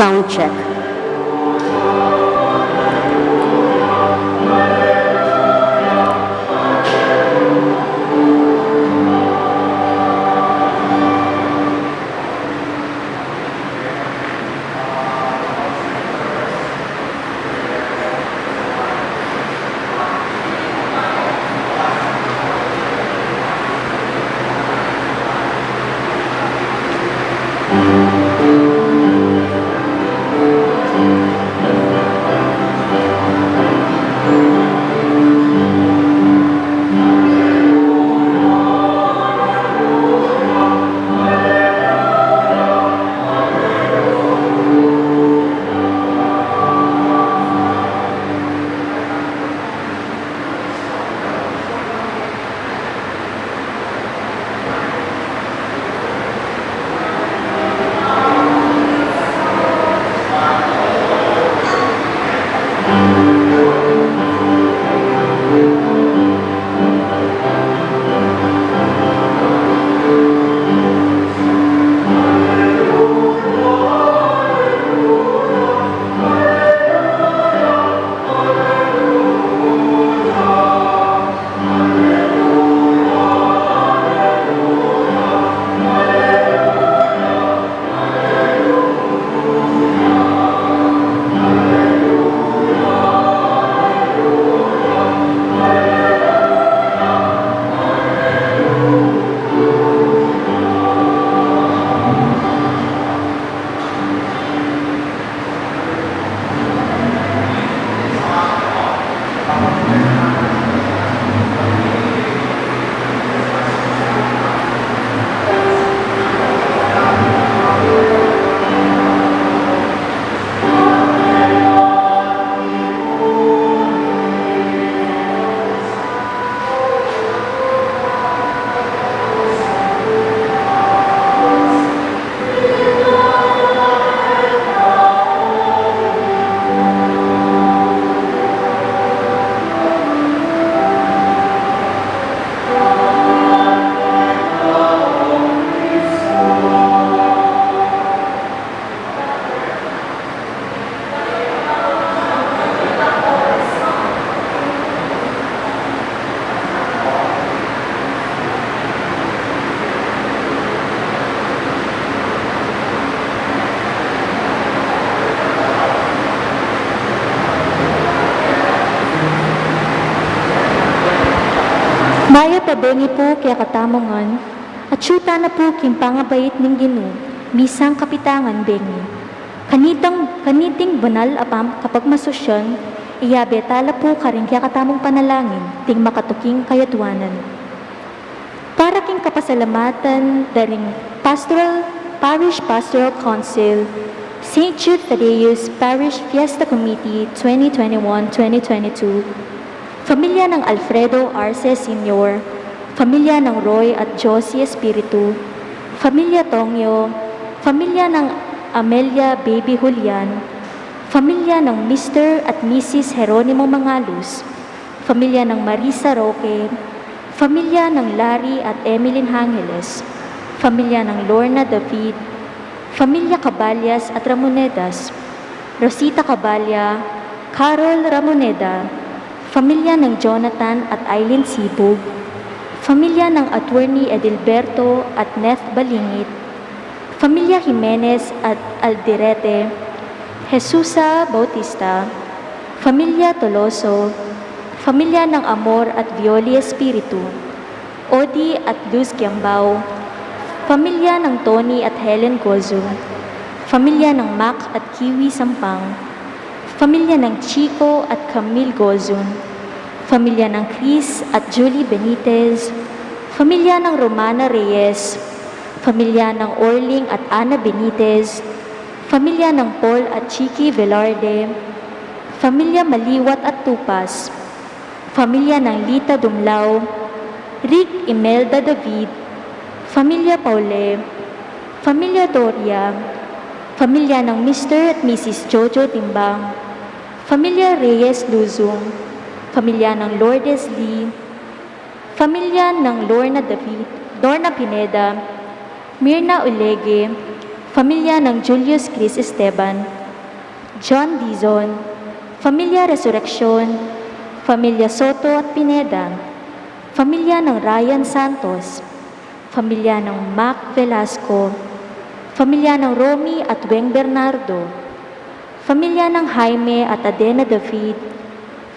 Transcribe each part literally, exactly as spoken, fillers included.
Sound check. Mayap a bengi pu kekatamu ngan, atyu tana pu king pangabait ning Ginu, misang kapitangan bengi. Kanitang, kaniting banal a pam-, kapagmasusyan, iyabe tala pu karing kekatamung panalangin, ding makatuking kayadwanan. Para king kapasalamatan da ring Pastoral, Parish Pastoral Council, Saint Jude Thaddeus Parish Fiesta Committee twenty twenty-one twenty twenty-two, Familia nang Alfredo Arce Senior, familia nang Roy at Josie Espiritu, familia Tongyo, familia nang Amelia Baby Julian, familia nang Mister at Missus Jeronimo Mangalus, familia nang Marisa Roque, familia nang Larry at Emeline Angeles, familia nang Lorna David, familia Caballas at Ramonedas, Rosita Caballa, Carol Ramoneda, familia nang Jonathan at Aileen Sibug, familia nang Attorney Edilberto at Neth Balingit, familia Jimenez at Alderete, Jesusa Bautista, familia Toloso, familia nang Amor at Violi Espiritu, Odi at Luz Kiambao, familia nang Tony at Helen Gozun, familia nang Mac at Kiwi Sampang, familia nang Chico at Camille Gozun, familia nang Chris at Julie Benitez, familia nang Romana Reyes, familia nang Orling at Ana Benitez, familia nang Paul at Chicky Velarde, familia Maliwat at Tupas, familia nang Lita Dumlao, Rick Imelda David, familia Paule, familia Doria, familia nang Mister at Missus Jojo Timbang, familia Reyes Luzung, familia nang Lourdes Lee, familia nang Lorna David, Lorna Pineda, Mirna Ulegue, Familia nang Julius Chris Esteban, John Dizon, Familia Resurreccion, Familia Soto at Pineda, Familia nang Ryan Santos, Familia nang Mac Velasco, Familia nang Romy at Weng Bernardo, Familia nang Jaime at Adena David,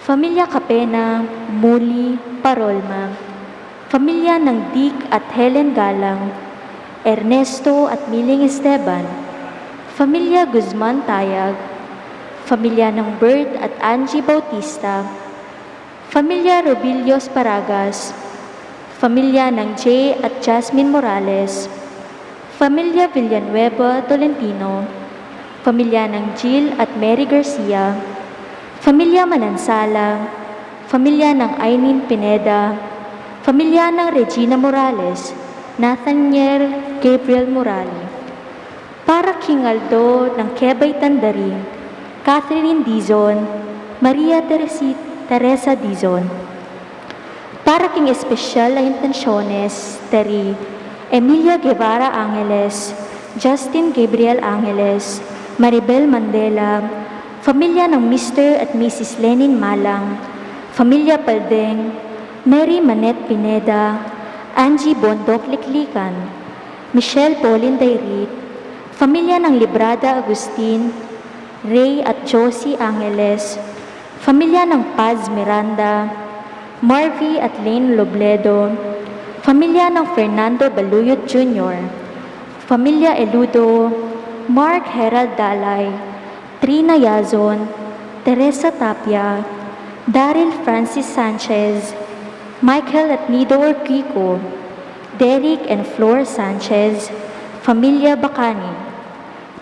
Familia Capena, Muli, Parolma, Familia nang Dick at Helen Galang, Ernesto at Miling Esteban, Familia Guzman Tayag, Familia nang Bert at Angie Bautista, Familia Robillos Paragas, Familia nang Jay at Jasmine Morales, Familia Villanueva Tolentino, Familia nang Jill at Mary Garcia, Familia Manansala, Familia nang Ainin Pineda, Familia nang Regina Morales, Nathaniel Gabriel Morali. Para king aldo nang kebaitan da ri Catherine Dizon, Maria Teresi-, Teresa Dizon. Para king espesyal a intensiones da ri Emilia Guevara Angeles, Justin Gabriel Angeles, Maribel Mandela, Familia nang Mister at Missus Lenin Malang, Familia Paldeng, Mary Manette Pineda, Angie Bondoc Liklikan, Michelle Pauline Dairit, Familia nang Librada Agustin, Ray at Josie Angeles, Familia nang Paz Miranda, Marvy at Lane Lobledo, Familia nang Fernando Baluyot Junior, Familia Eludo, Mark Herald Dalay, Trina Yazon, Teresa Tapia, Daryl Francis Sanchez, Michael at Nido Orquico, Derek and Flor Sanchez, Familia Bacani.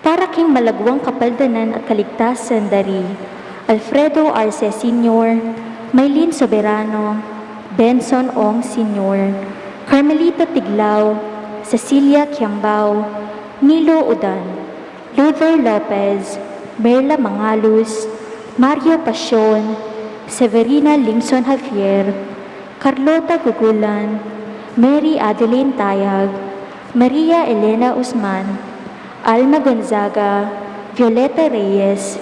Para king malagwang kapaldanan at kaligtasan da ri Alfredo Arce Senior, Maylene Soberano, Benson Ong Senior, Carmelita Tiglao, Cecilia Kiambao, Nilo Udan, Luther Lopez, Merla Mangalus, Mario Pasion, Severina Lingson Javier, Carlota Gugulan, Mary Adeline Tayag, Maria Elena Usman, Alma Gonzaga, Violeta Reyes,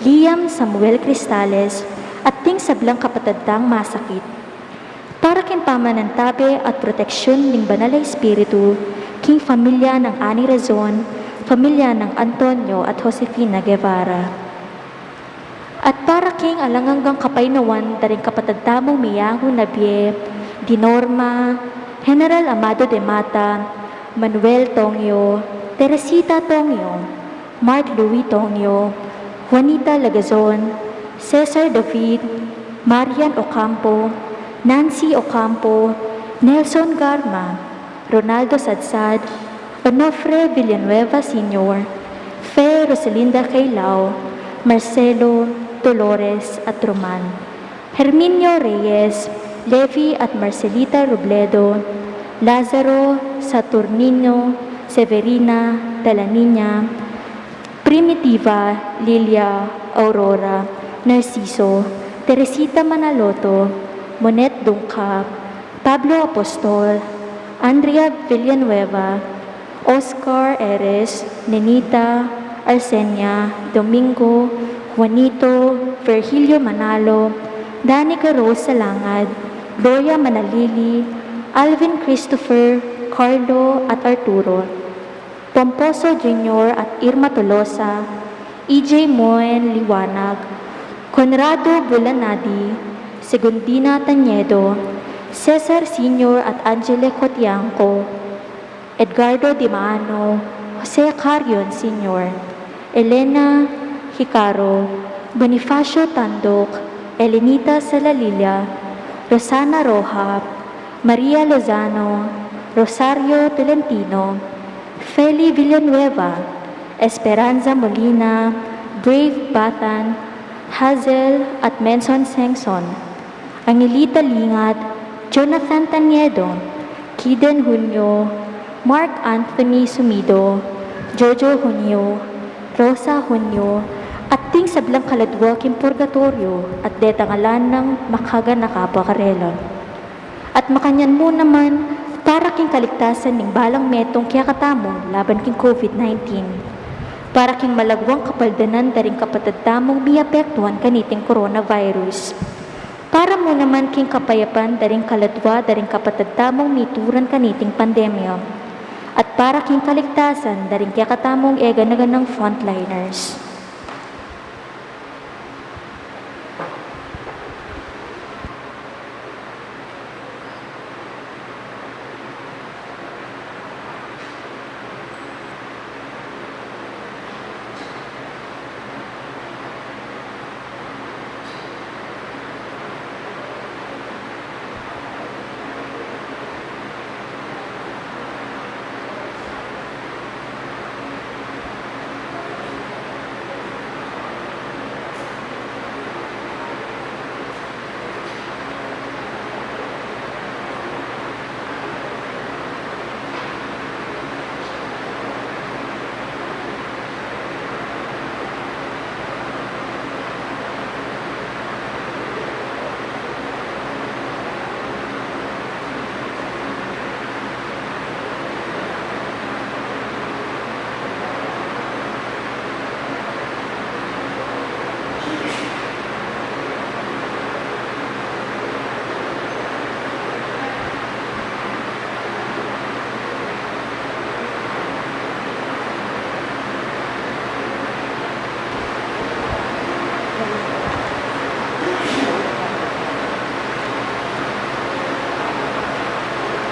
Liam Samuel Cristales, at ding sablang kapatad tang masakit. Para king pamanantabe at proteksyun ning Banal a Espiritu, king familia nang Ani Razon, familia nang Antonio at Josefina Guevara. At para king alang anggang kapaynawan da ring kapatad tamung meyangu na bie, di Norma, General Amado de Mata, Manuel Tongyo, Teresita Tongyo, Mark Louis Tongyo, Juanita Lagazon, Cesar David, Marian Ocampo, Nancy Ocampo, Nelson Garma, Ronaldo Sadsad, Onofre Villanueva Senior, Fe Rosalinda Cailao, Marcelo, Dolores at Roman, Herminio Reyes, Levi at Marcelita Robledo, Lazaro, Saturnino, Severina, Dalaniña, Primitiva, Lilia, Aurora, Narciso, Teresita Manaloto, Monet Dungca, Pablo Apostol, Andrea Villanueva, Oscar Eres, Nenita, Arsenia, Domingo, Juanito, Virgilio Manalo, Danica Rose Salangad, Gloria Manalili, Alvin Christopher, Carlo, at Arturo, Pomposo Junior at Irma Tolosa, E J Moen Liwanag, Conrado Bulanadi, Segundina Tañedo, Cesar Senior at Angele Cotianco, Edgardo Dimano, Jose Carrion Senior, Elena Hicaro, Bonifacio Tandoc, Elenita Salalilla, Rosana Roja, Maria Lozano, Rosario Tolentino, Feli Villanueva, Esperanza Molina, Brave Bathan, Hazel at Menson Sengson, Angelita Lingat, Jonathan Taniedo, Kiden Junio, Mark Anthony Sumido, Jojo Junio, Rosa Junio, at ding sablang kaladwa king purgatoryo at detang ala nang makaganaka pa karela. At makanyan mu naman, Para king kaligtasan ning balang metung kekatamu laban king COVID nineteen. Para king malagwang kapaldanan da ring kapatad tamung miapektuhan kaniting coronavirus. Para mu naman king kapayapan da ring kaladwa da ring kapatad tamung mituran kaniting pandemya. At para king kaligtasan da ring kekatamung egana-ganang frontliners.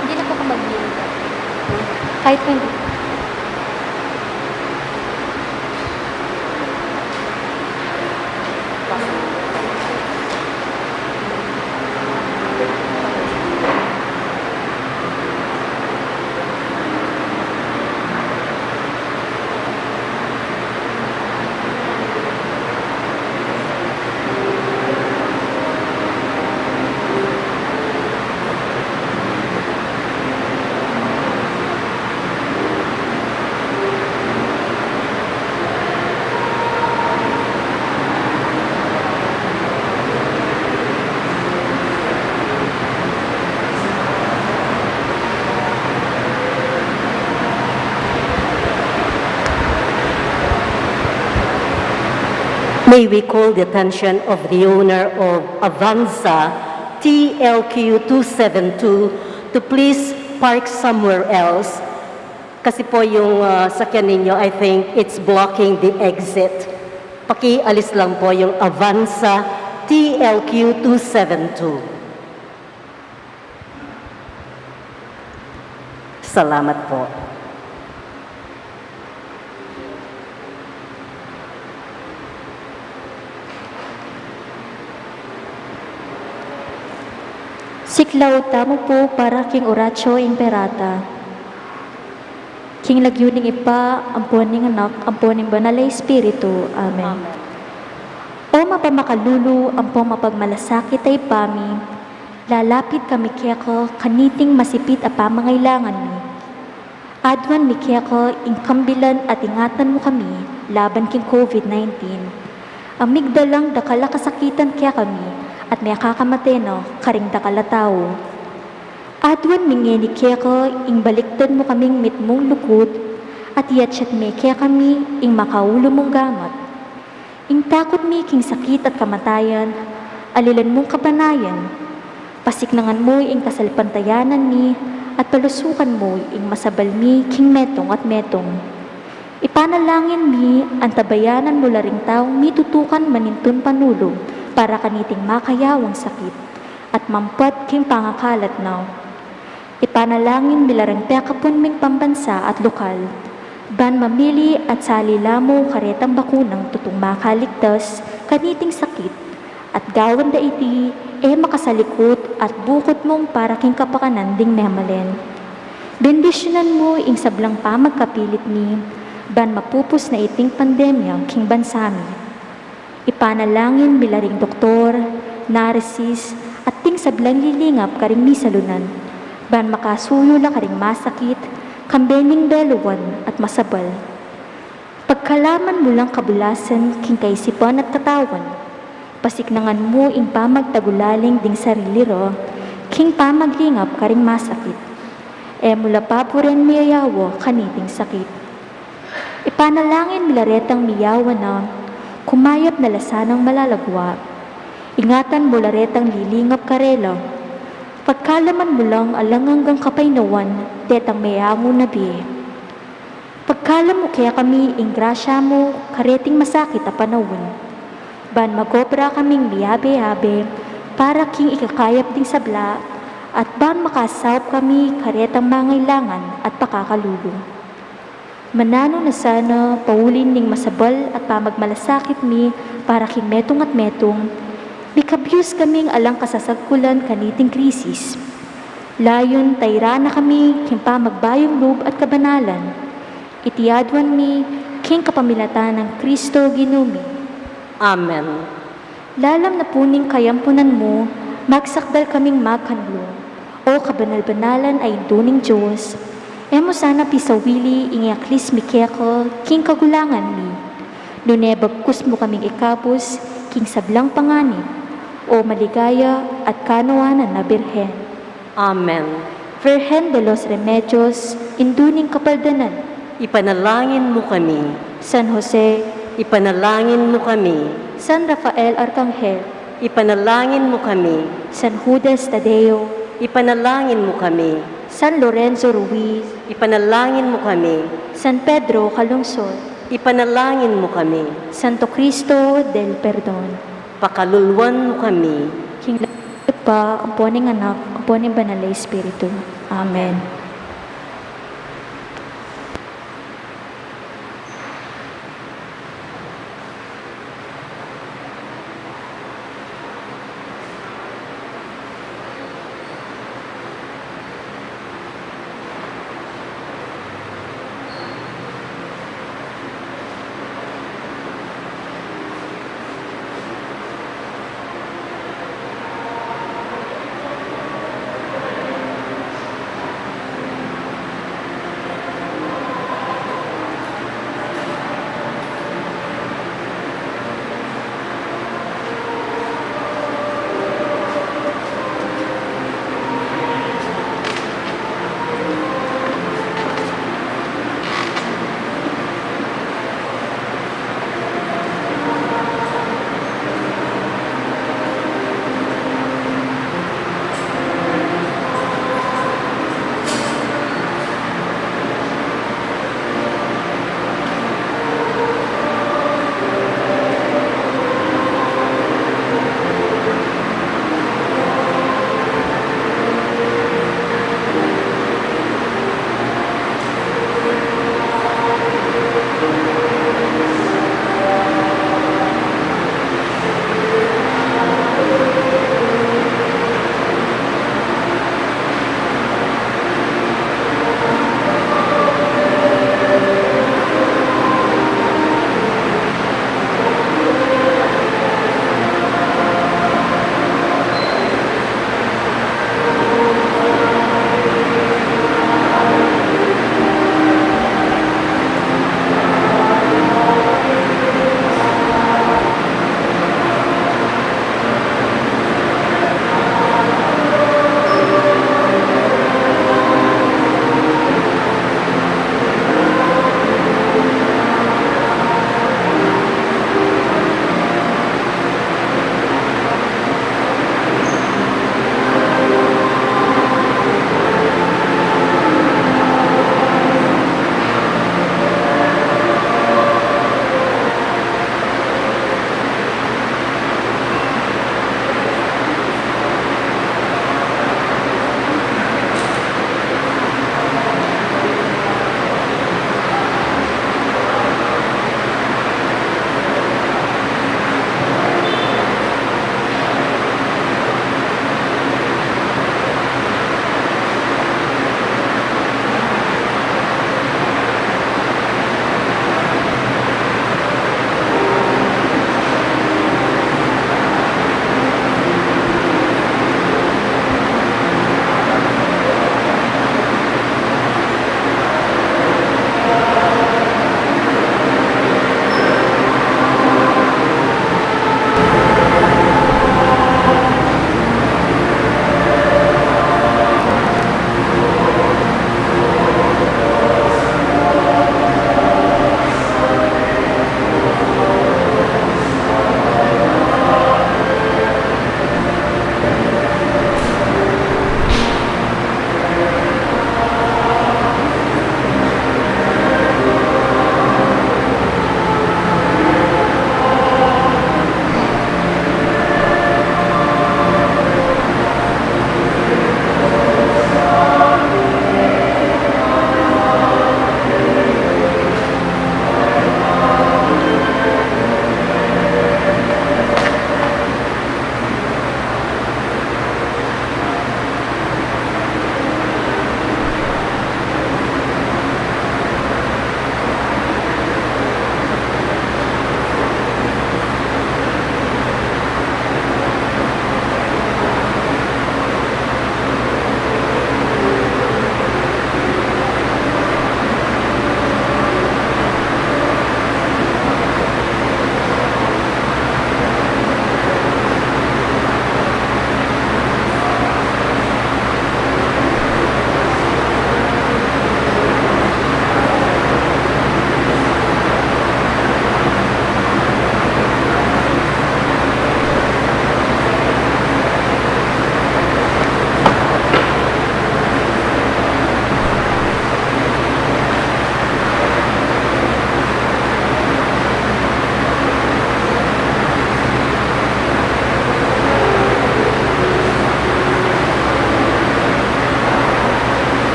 Hindi na po ako mag-yield. Kahit hindi. May we call the attention of the owner of Avanza T L Q two seven two to please park somewhere else. Kasi po yung, ah, sakyan ninyo, I think it's blocking the exit. Pakialis lang po yung Avanza T L Q two seven two. Salamat po. Siklaud tamu pu para king Oratio Imperata. King lagyu ning Ibpa, ampo ning Anak, ampo ning Banal a Espiritu. Amen. Amen. O mapamakalulu, ampo mapagmalasakit a Ibpa mi, lalapit kami keka kaniting masipit a pamangailangan mi. Aduan mi keka ing kambilan at ingatan mu kami laban king COVID nineteen. A migdalang dakal a kasakitan kekami at mekakamate na karing dakal a tau. Aduan mi ngeni keka ing baliktad mu kaming mitmung lugud at iatsat me kekami ing makaulu mung gamat. Ing takut mi king sakit at kamatayan, alilan mung kabanayan. Pasiknangan mu ing kasalpantayanan mi at palusukan mu ing masabal mi king metung at metung. Ipanalangin mi, antabayanan mu la ring taung mitutukan manintun panulu para kaniting makayawang sakit at mampat king pangakalat na. Ipanalangin mi la ring pekapun ming pambansa at lokal, ban mamili at sali la mu karetang bakunang tutung makaligtas kaniting sakit, at gawan da iti e makasalikut at bukut mung para king kapakanan ding memalen. Bendisyunan mu ing sablang pamagkapilit mi, ban mapupus na iting pandemya king bansa mi. Ipanalangin mi la ring doktor, nurses, at ding sablang lilingap karing misalunan, ban makasuyu la karing masakit, kambe ning beluan at masabal. Pagkalaman mu lang kabulasan king kaisipan at katawan, pasiknangan mu ing pamagtagulaling ding sarili ra, king pamaglingap karing masakit. E mu la paburen miyayawa kaniting sakit. Ipanalangin mi la retang miyawa na, kumayap na la sanang malalagwa. Ingatan mu la retang lilingap karela. Pagkalaman mu lang alang anggang kapaynawan detang meangu na bie. Pagkalam mu kekami ing grasya mu kareting masakit a panaun, ban magobra kaming miyabe-yabe para king ikakayap ding sabla, at ban makasaup kami karetang mangailangan at pakakalulu. Mananu na sana pauli ning masabal at pamagmalasakit mi para king metung at metung, mikabyus kaming alang kasasagkulan kaniting krisis. Layun tairan na kami king pamagbayung lub at kabanalan. Iti aduan mi king kapamilatan nang Kristo Ginu mi. Amen. Lalam na pu ning kayampunan mu, magsakdal kaming magkanlung. O kabanal-banalan a Indu ning Dios, e mu sana pisawili ing aklis mi keka king kagulangan mi, nune bagkus mu kaming ikabus king sablang panganib, o maligaya at kanuanan a Birhen. Amen. Virgen de los Remedios, Indu ning Kapaldanan. Ipanalangin mu kami. San Jose. Ipanalangin mu kami. San Rafael Arkanghel. Ipanalangin mu kami. San Judas Tadeo. Ipanalangin mu kami. San Lorenzo Ruiz. Ipanalangin mu kami. San Pedro Calungsod. Ipanalangin mu kami. Santo Cristo del Perdon. Pakaluluan mu kami. King lagyu ning Ibpa, ampo ning Anak, ampo ning Banal a Espiritu. Amen.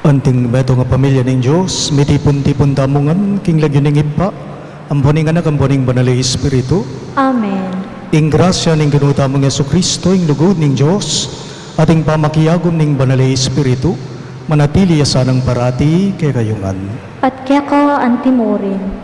Anting metung a pamilya ning Dios, mitipun-tipun tamu ngan king lagyu ning Ibpa, ampo ning Anak, ampo ning Banal a Espiritu. Amen. Ing grasya ning Ginu tamung Jesucristo, ing lugud ning Dios, at ing pamakiagum ning Banal a Espiritu, manatili ya sanang parati kekayu ngan. At keka antimurin.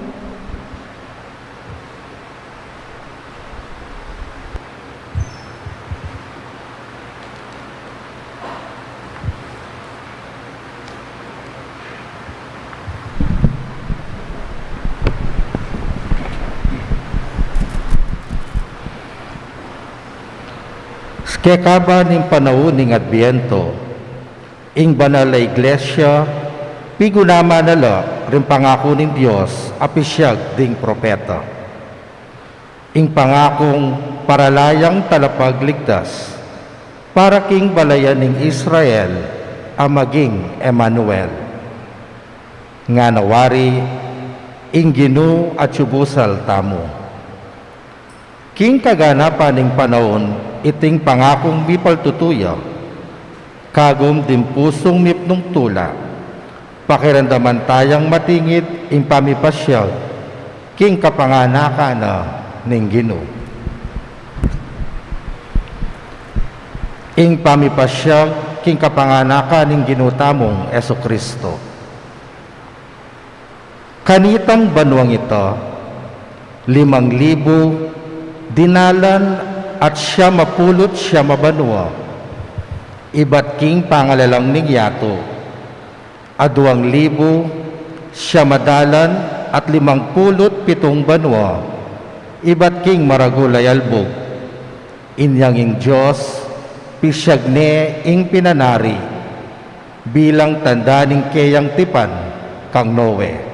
Kekaba ning panaun ning Adbiento, ing banal a Iglesia, pigunaman na la ring pangaku ning Dios a pisiag ding propeta. Ing pangakung paralayang talapagligtas para king balayan ning Israel a maging Emmanuel. Ngana wari, ing Ginu atyu busal tamu. King kaganapan ning panaun, iting pangakung mipaltutu ya, Kagum ding pusung mipnung tula, pakiramdaman tayang matingid ing pamipasyag king kapanganakan na ning Ginu. Ing pamipasyag king kapanganakan ning Ginu tamung Jesucristo. Kanitang banuang ita, limang libu dinalan at siyam a pulu't siyam a banua, ibat king pangalalang ning yatu, aduang libu siyam a dalan at limang pulu't pitung banua, ibat king maragul a yalbug. Inyang ing Dios, pisyag ne ing pinanari, bilang tanda ning keyang tipan kang Noe.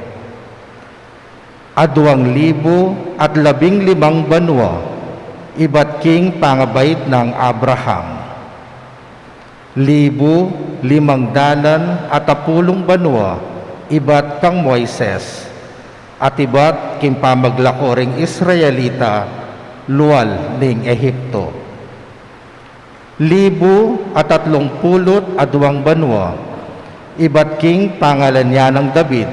Aduang libu at labing limang banua, ibat king pangabait nang Abraham. Libu limang dalan at apulung banua, ibat kang Moises, at ibat king pamaglako ring Israelita, lual ning Ehipto. Libu at atlung pulu't aduang banua, ibat king pangalan ya nang David,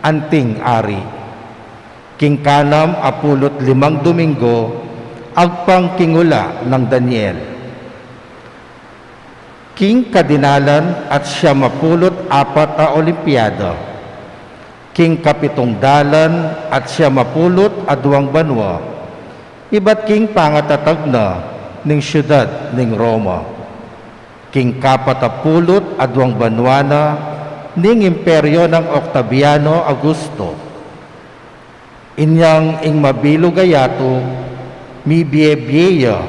anting ari. King kanam a pulu't limang Domingo, agpang king ula nang Daniel. King kadinalan at siyam a pulu't apat a Olimpiada. King kapitung dalan at siyam a pulu't aduang banua, ibat king pangatatag na ning syudad ning Roma. King kapat a pulu't aduang banua na ning imperyo nang Octaviano Augusto. Inyang ing mabilug a yatu, mibie-bie ya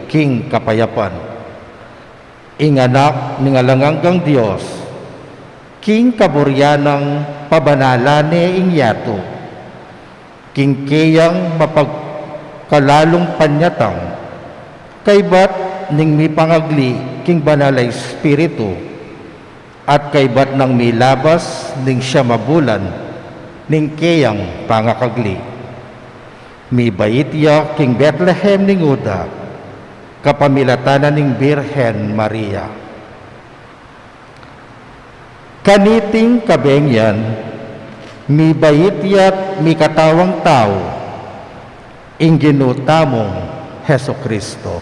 king kapayapan. Ing Anak ning alang anggang Dios, king kaburian nang pabanalan ne ing yatu, king keyang mapagkalalung panyatang, kaybat ning mipangagli king Banal a Espiritu, at kaybat nang milabas ning siyam a bulan ning keyang pangakagli. Mibait ya king Betlehem ning Juda, kapamilatan na ning Birhen Maria. Kaniting kabeng yan, mibait ya't mikatawang tau, ing Ginu tamung Jesucristo.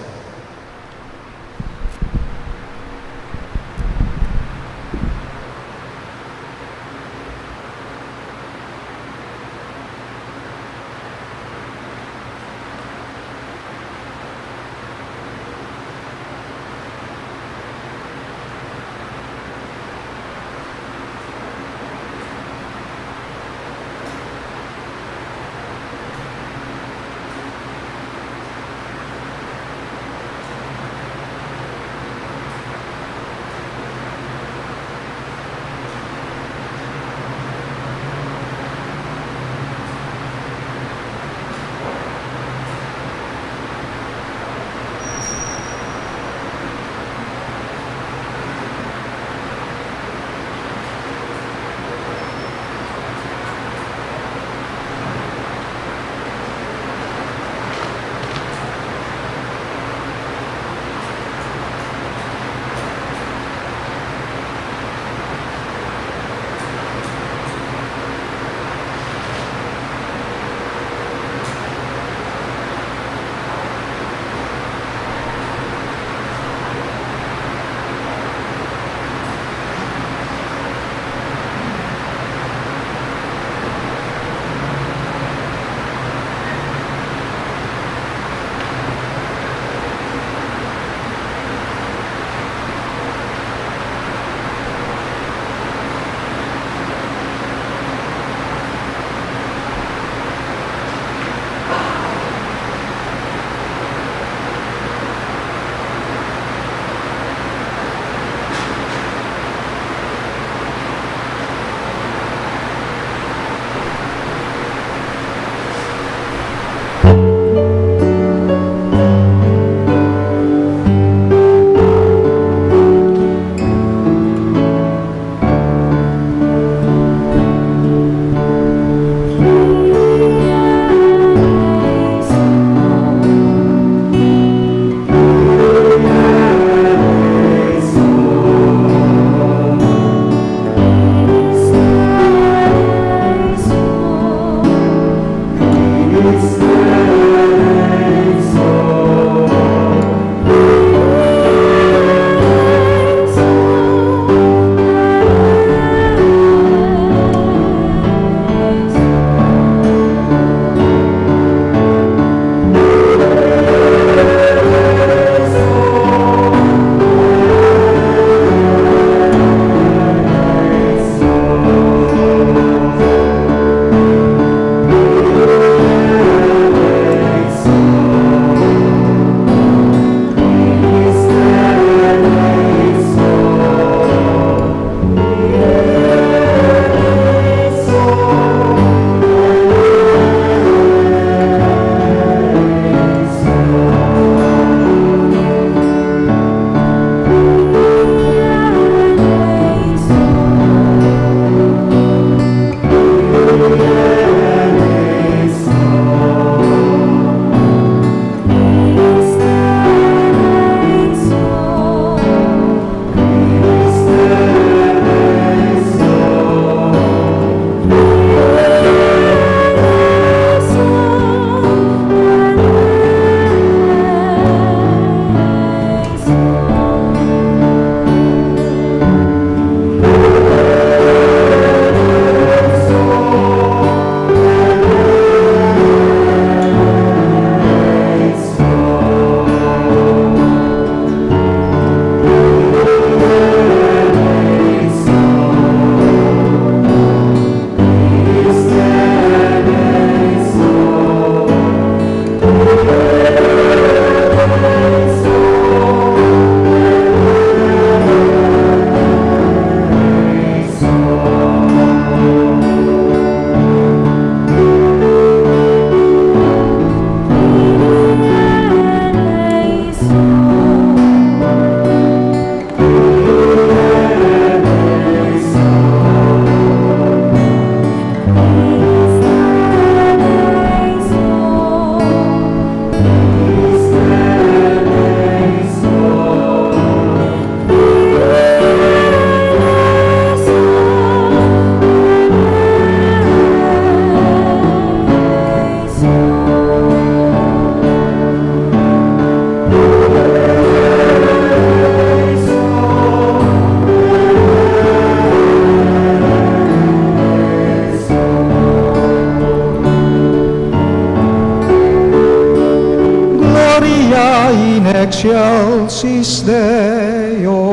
Excelsis Deo.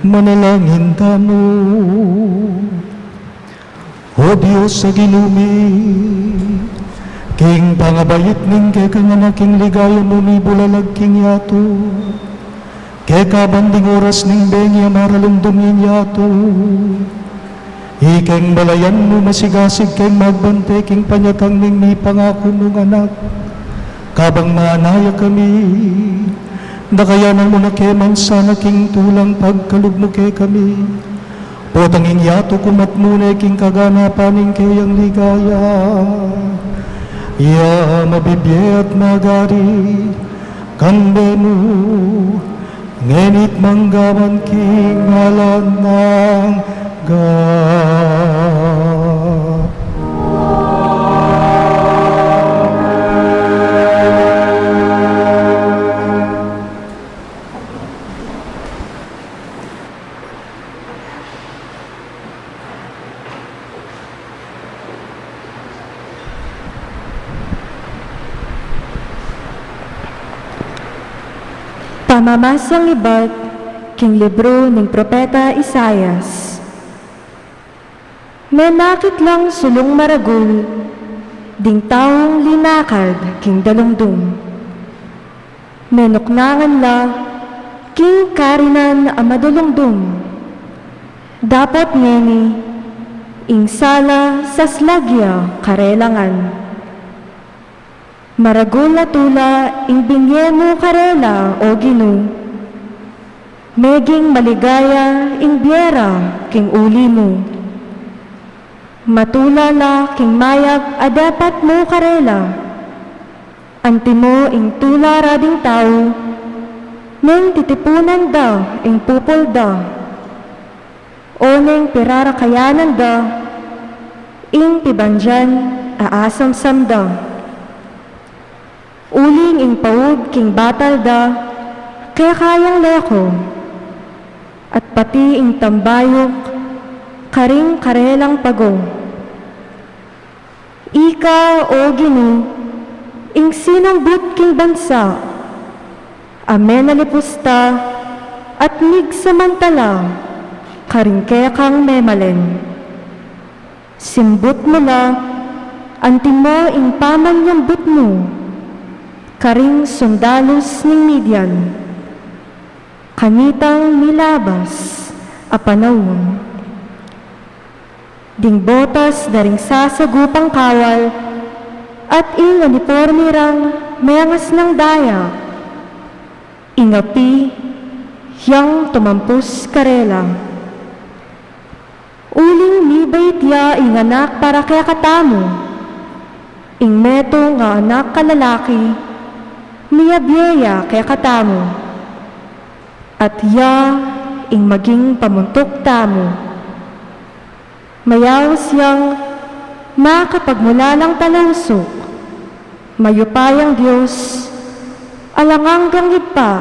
Manalangin tamu. O Dios a Ginu mi, king pangabait ning kekang Anak king ligaya mu mibulalag king yatu, keka ban ding oras ning bengi a maralumdum ing yatu, ikeng balayan mu masigasig keng magbante king panyatang ning mipangaku mung Anak, kabang maanaya kami, dakayanan mu na ke man sana king tulang pagkalub mu kekami. Potang ing yatu kumat mu ne king kaganapan ning keyang ligaya, ya mabibie at magari, kambe mu, ngeni't manggaman king alang angga. Pamamasang ibat king libru ning propeta Isaias. Menakit lang sulung maragul ding taung linakad king dalungdung. Menuknangan la king karinan a madulungdung. Dapot ngeni, ing sala saslag ya karela ngan. Maragul a tula ing binie mu karela, O Ginu. Meging maligaya ing bie ra king uli mu. Matula la king mayap a depat mu karela. Antimo ing tula ra ding tau neng titipunan da ing pupul da, o neng pirarakayanan da ing pibandian a asamsam da. Uling ing paud king batal da keka yang leko, at pati ing tambayuk karing karelang pago. Ika, O Ginu, ing sinambut king bansa a menalipus ta at migsamantala karing kekang memalen. Simbut mu la antimo ing pamanyambut mu karing sundalus ning Midian, kanitang milabas a panaun. Ding botas da ring sasagupang kawal at ing uniporme rang mengasnang daya, ing api yang tumampus karela. Uling mibait ya ing anak para kekatamu, ing metung a anak a lalaki, miyabie ya kekatamu, at ya ing maging pamuntuk tamu. Mayaus yang makapagmulalang talausuk, mayupayang Dios, alang anggang Ibpa,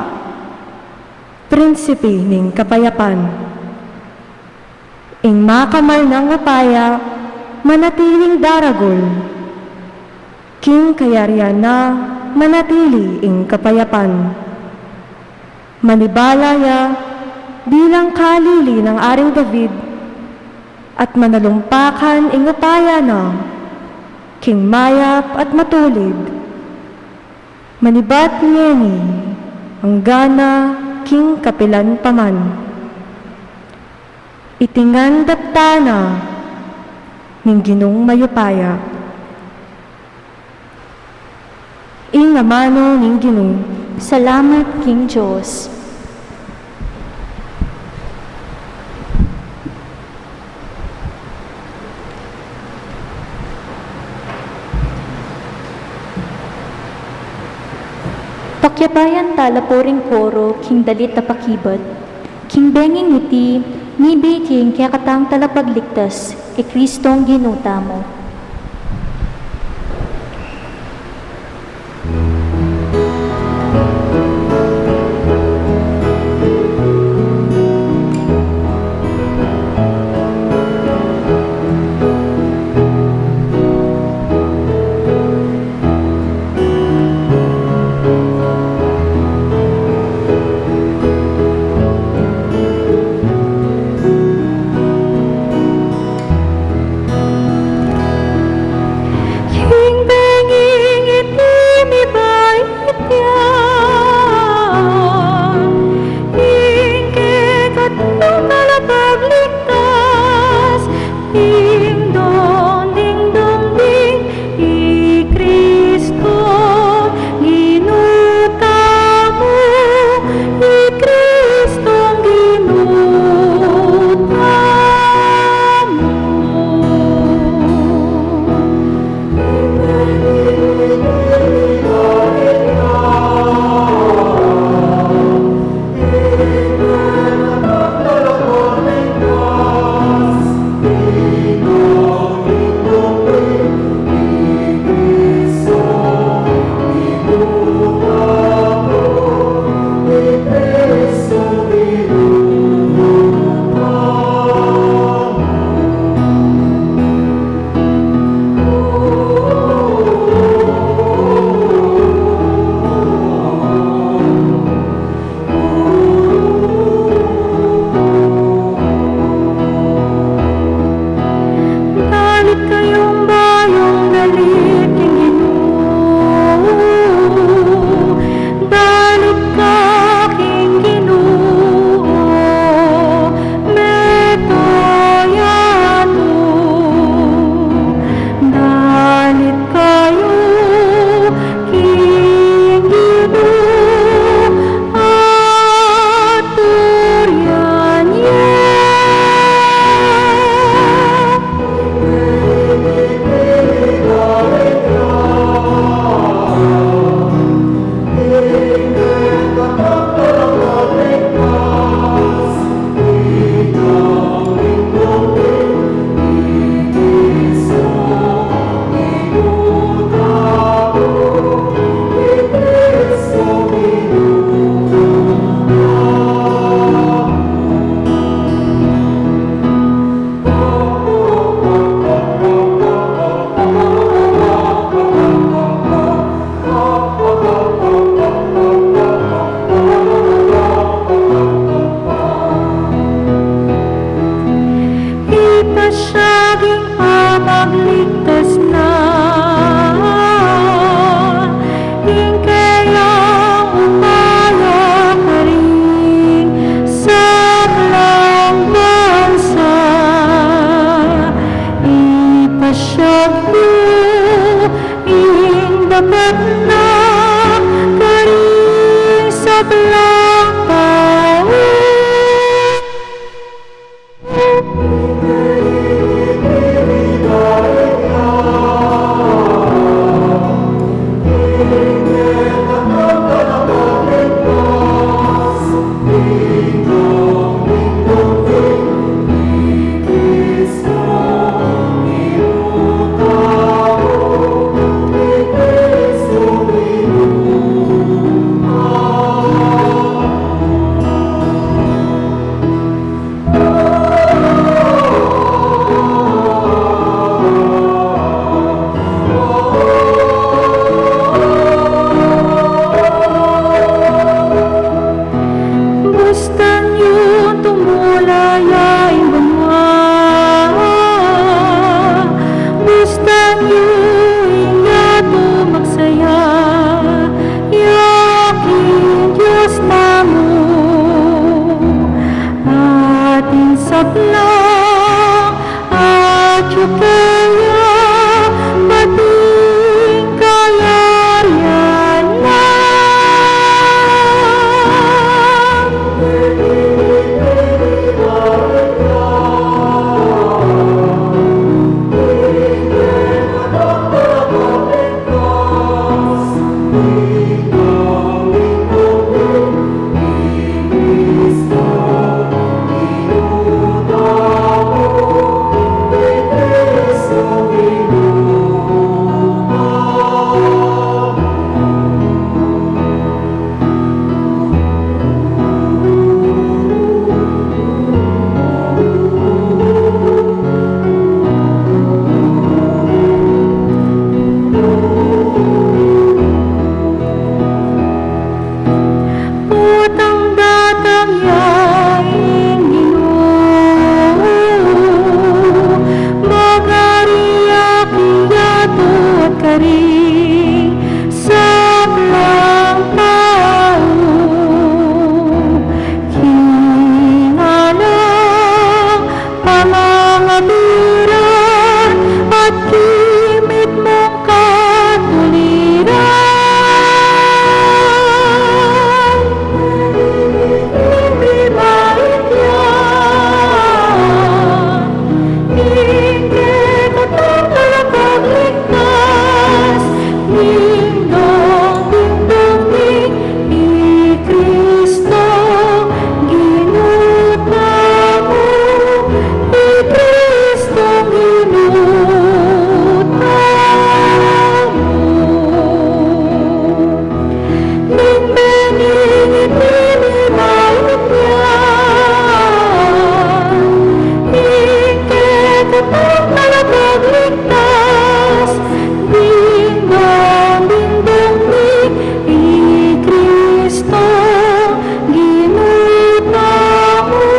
Prinsipe ning kapayapan. Ing makamal nang upaya manatiling daragul, king kayarian na manatili ing kapayapan. Manibala ya bilang kalili nang Aring David, at manalumpakan ing upaya na king mayap at matulid. Manibat ngeni, angga na king kapilan pa man. Iti ngan daptan na ning Ginung mayupaya. Ing amanu ning Ginu. Salamat king Dios. Pakyabayan tala pu ring koro king dalit a pakibat. King benging iti, mibie king kekatang Talapagligtas, i Kristong Ginu tamu. Apat na karing sablang tau. Bustan yu tumula ya ing banua, bustan yu ing yatu magsaya, ya king Dios tamu, atin sablang atyu keya, atin kayarian na. Potang datang ya ing Ginu, magari ya king yatu at karing sablang tau, king alang pangangabiran at king mitmung katuliran. Ning bibait ya, ning kekatang talapagligtas, dingdong, dingdong, ding, i Kristo Ginu tamu, i Kristo Ginu tamu. Ning bengi ning bibait ya, ning kekatang talapagligtas, dingdong, dingdong, ding, i Kristo Ginu tamu,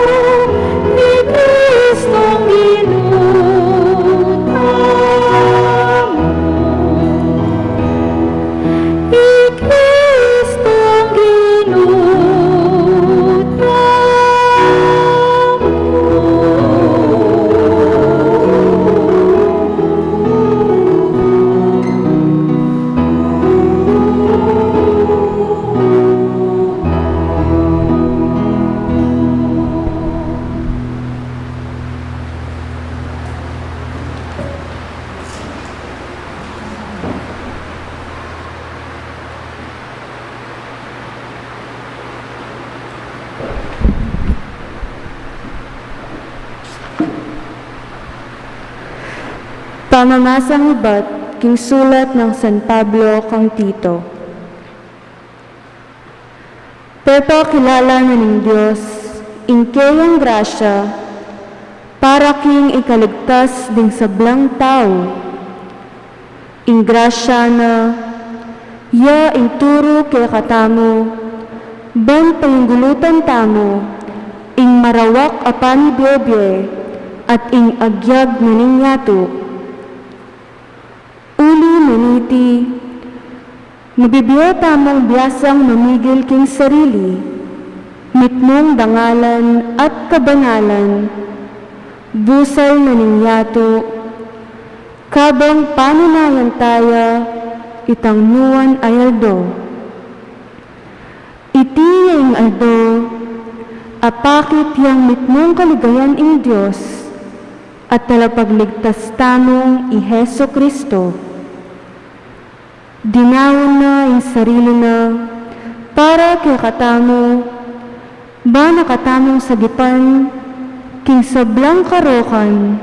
i Kristo Ginu tamu, i Kristo Ginu tamu. Pamamasang ibat king sulat nang San Pablo kang Tito. Pepakilala na ning Dios ing keyang grasya para king ikaligtas ding sablang tau. Ing grasya na ya ing turu kekatamu, ban payunggulutan tamu ing marawak a panibie-bie at ing agyag na ning yatu. Uli na niti, mabibie tamung biasang mamigil king sarili, mitmung dangalan at kabanalan, busal na ning yatu, kabang paninayan taya Itang nuan a aldo. Iti ya ing aldo a pakit yang mitmung kaligayan ing Dios at Talapagligtas tamung i Jesu-Cristo. Dinaun na ing sarili na para kekatamu, ba na katamung sagipan king sablang karokan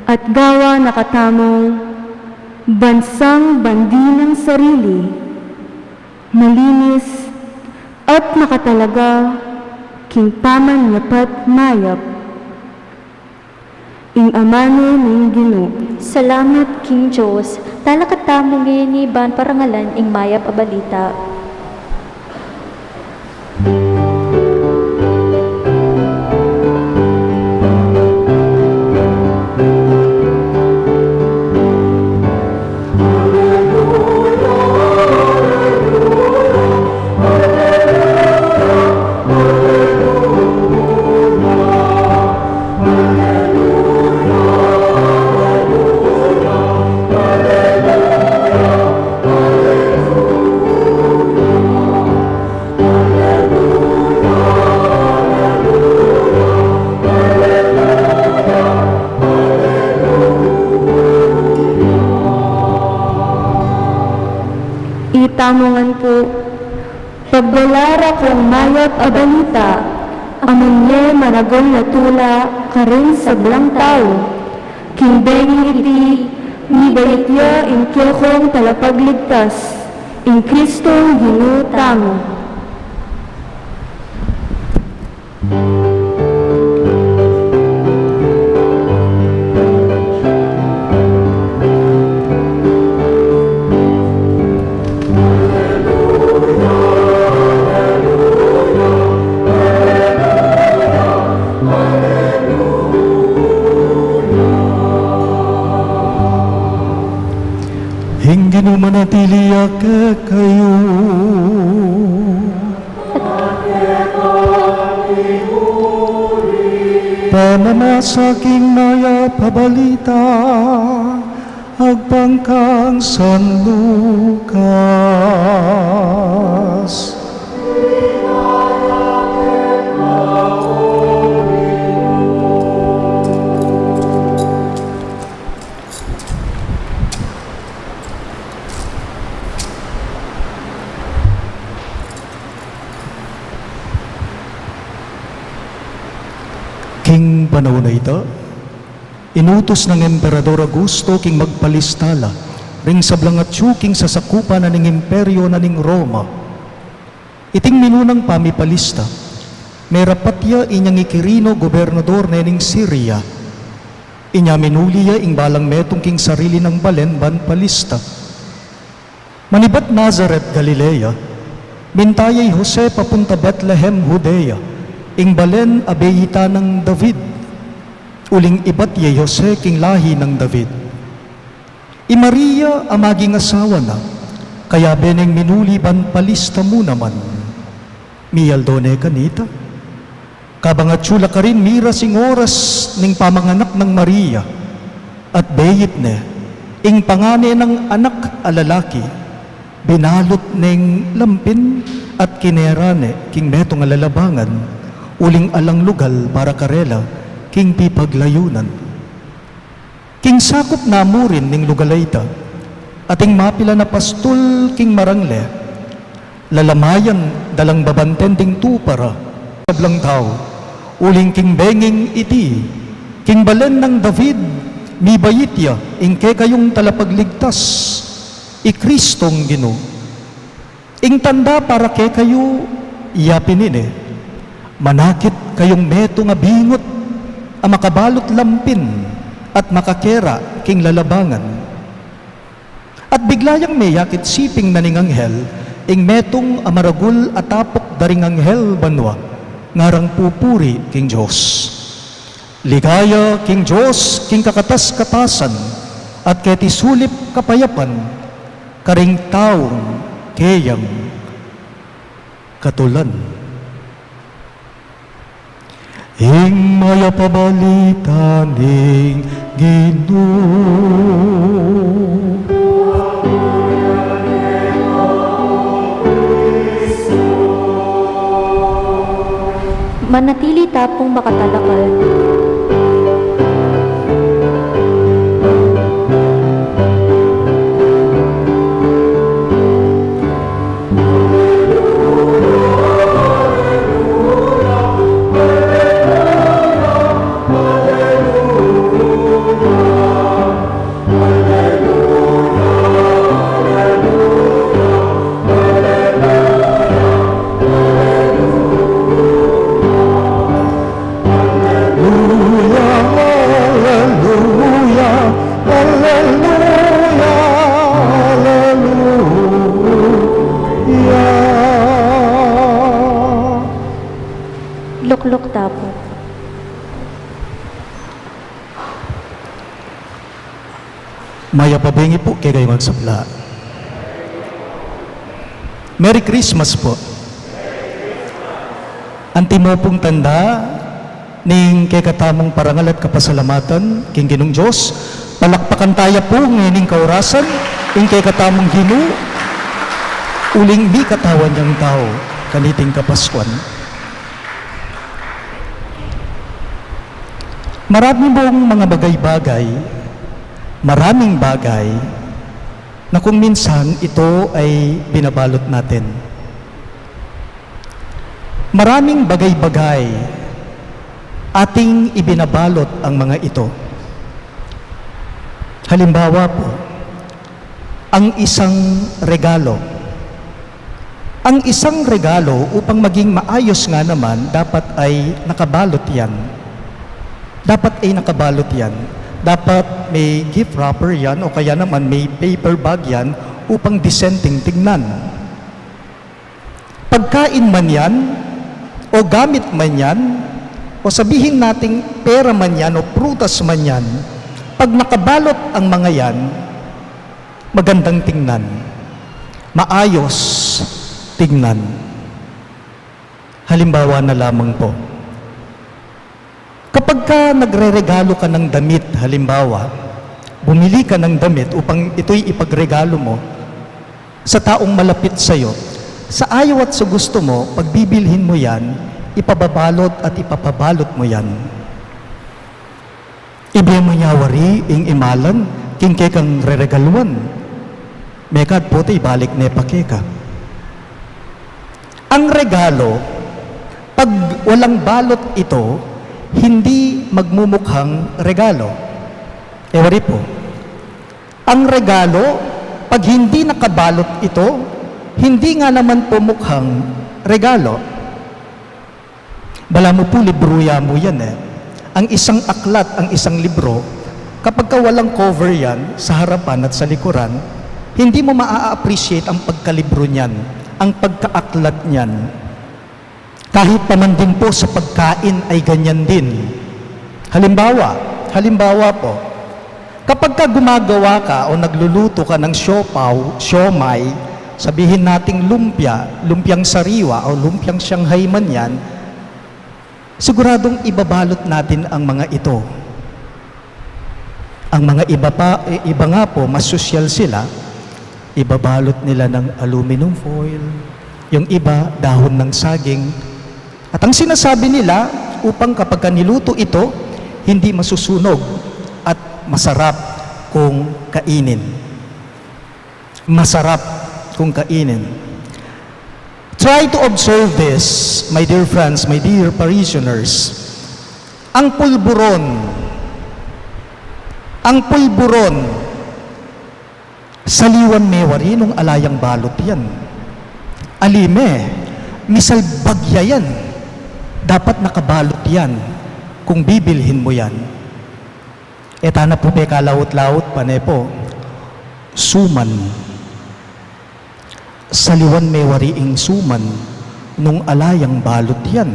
at gawa na katamung bansang bandi nang sarili, malinis at makatalaga king pamanyapat mayap. Ing amanu ning Ginu. Salamat king Dios. Talakad tamu ngeni ban parangalan ing mayap a balita. Itamu ngan pu, pagdala ra kung mayap a balita, amun ye maragul a tula karing sablang tau. King bengi iti, mibait ya ing kekong Talapagligtas, ing Kristong Ginu tamu. Ing Ginu manatili ya kekayu. Pamamasa king mayap a balita agpang kang San Lucas. King panaun a ita, inutus nang Emperador Augusto king magpalista la ring sablang atyu king sasakupan na ning imperyo na ning Roma. Iting minunang pamipalista, merapat ya inyang i Quirino, gobernador ne ning Siria. Inya minuli ya ing balang metung king sarili nang balen ban palista. Manibat Nazaret, Galilea, minta ya i Jose papunta Betlehem, Judea, ing balen a beyitan nang David, uling ibat ya i Jose king lahi nang David. I Maria a maging asawa na, kayabe neng minuli ban palista mu naman. Mialdo ne kanita. Kabang atyu la karin miras ing oras ning pamanganak nang Maria, at beyit ne, ing pangane nang anak a lalaki, binalut neng lampin at kinera ne king metung a lalabangan, uling alang lugal para karela king pipaglayunan. King sakup na mu rin ning lugal a ita, ating mapilan a pastul king marangle, lalamayan da lang babanten ding tupa ra sablang tau, uling king benging iti, king balen nang David, mibait ya ing kekayung Talapagligtas, i Kristong Ginu. Ing tanda para kekayu, ya pin ini, manakit kayung metung a bingut a makabalut lampin at makakera king lalabangan. At bigla yang meyakit siping na ning anghel ing metung a maragul a tapuk da ring anghel banua, ngarang pupuri king Dios. Ligaya king Dios king kakatas-katasan, at keti sulip kapayapan karing taung keyang katulan. Ing mayap a balita ning Ginu. Manatili ta pung makatalakad. Aleluya, aleluya, aleluya, aleluya. Lukluk ta pu. Mayap a bengi pu kekayu ngan sabla. Merry Christmas pu. Antimo pung tanda ning kekatamung parangal at kapasalamatan king Ginung Dios, palakpakan taya pu ngening kaurasan ing kekatamung Ginu, uling mikatawan yang tau kaniting Kapaskuan. Marami pung mga bagay-bagay, maraming bagay na kung minsan ito ay binabalot natin. Maraming bagay-bagay ating ibinabalot ang mga ito. Halimbawa po, ang isang regalo. Ang isang regalo, upang maging maayos nga naman, dapat ay nakabalot yan. Dapat ay nakabalot yan. Dapat may gift wrapper yan o kaya naman may paper bag yan upang disenteng tingnan. Pagkain man yan, o gamit man yan, o sabihin nating pera man yan, o prutas man yan, pag nakabalot ang mga yan, magandang tingnan, maayos tingnan. Halimbawa na lamang po, kapag ka nagreregalo ka ng damit, halimbawa, bumili ka ng damit upang ito'y ipagregalo mo sa taong malapit sa'yo, sa ayaw at sa gusto mo, pagbibilhin mo yan, ipababalot at ipapabalot mo yan. Ibie mu nya wari ing imalan king kekang reregaluan. Mekad pota ibalik ne pa keka. Ang regalo, pag walang balot ito, hindi magmumukhang regalo. E wari po. Ang regalo, pag hindi nakabalot ito, hindi nga naman po mukhang regalo. Balamu po, libro ya mu yan e. Ang isang aklat, ang isang libro, kapag ka walang cover yan, sa harapan at sa likuran, hindi mo maa-appreciate ang pagkalibro niyan, ang pagkaaklat niyan. Kahit pa man din po sa pagkain ay ganyan din. Halimbawa, halimbawa po, kapag ka gumagawa ka o nagluluto ka ng siopaw, siomai, sabihin nating lumpia, lumpiang sariwa o lumpiang Shanghai man yan, siguradong ibabalot natin ang mga ito. Ang mga iba pa, i-, iba nga po, mas sosyal sila, ibabalot nila ng aluminum foil, yung iba, dahon ng saging. At ang sinasabi nila, upang kapag ka niluto ito, hindi masusunog at masarap kung kainin. Masarap kung kainin. Try to observe this, my dear friends, my dear parishioners. Ang pulburon, ang pulburon, saliwan me wari nung ala yang balot yan. Ali me, misalbag ya yan. Dapat nakabalot yan kung bibilhin mo yan. E ta na pu pekalaut-laut pa ne po. Suman. Saliwan me wari ing suman nung ala yang balot yan.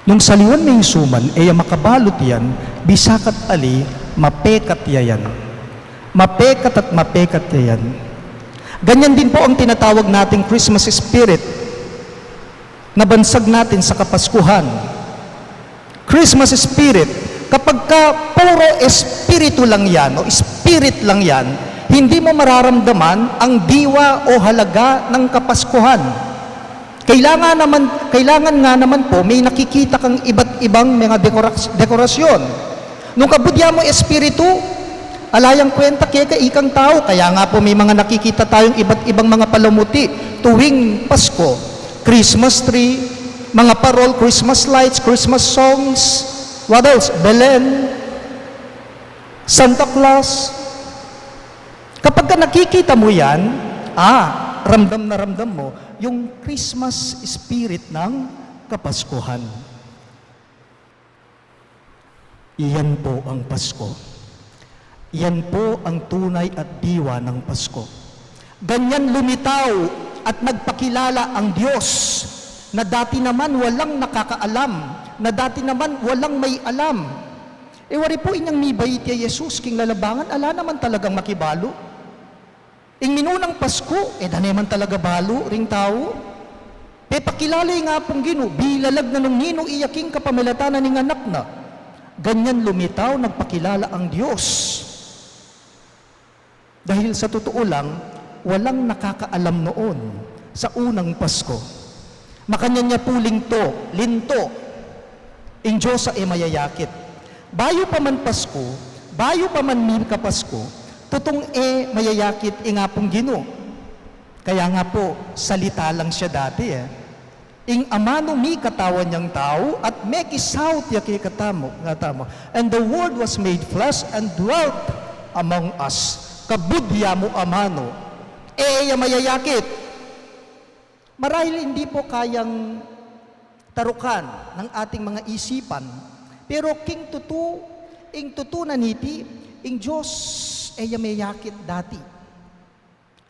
Nung saliwan me ing suman, e ya makabalot yan, bisa ka't ali, mapekat ya yan. Mapekat at mapekat ya yan. Ganyan din po ang tinatawag nating Christmas spirit. Nabansag natin sa Kapaskuhan. Christmas spirit, kapag ka puro espiritu lang yan o spirit lang yan, hindi mo mararamdaman ang diwa o halaga ng Kapaskuhan. Kailangan naman, kailangan nga naman po, may nakikita kang iba't ibang mga dekoras-, dekorasyon. Nung kabud ya mu espiritu, ala yang kwenta keka ikang tau. Kaya nga po, may mga nakikita tayong iba't ibang mga palamuti tuwing Pasko. Christmas tree, mga parol, Christmas lights, Christmas songs, what else? Belen, Santa Claus. Kapag ka nakikita mo yan, ah, ramdam na ramdam mo yung Christmas spirit ng Kapaskuhan. Iyan po ang Pasko. Iyan po ang tunay at diwa ng Pasko. Ganyan lumitaw at nagpakilala ang Diyos na dati naman walang nakakaalam, na dati naman walang may alam. E wari po inyang mibait ya Jesus king lalabangan, ala naman talagang makibalu. Ing minunang Pasko, e da ne man talaga balu ring tau. Pepakilala ya ing Apung Ginu, bilalag na nung ninu iya king kapamilatan na ning anak na. Ganyan lumitaw, nagpakilala ang Diyos. Dahil sa totoo lang, walang nakakaalam noon sa unang Pasko. Makanyan ya pu linto, linto, ing Diyos a e mayayakit. Bayu pa man Pasko, bayu pa man mikapasko, tutung e mayayakit ing Apung Ginu. Kaya nga po, salita lang siya dati e. Ing amanu mikatawan yang tau at mekisaut ya kekatamu, katamu. And the Word was made flesh and dwelt among us. Kabud ya mu amanu. E ya mayayakit. Marahil hindi po kayang tarukan ng ating mga isipan, pero king tutu, ing tutu na niti, ing Diyos e ya meyakit dati.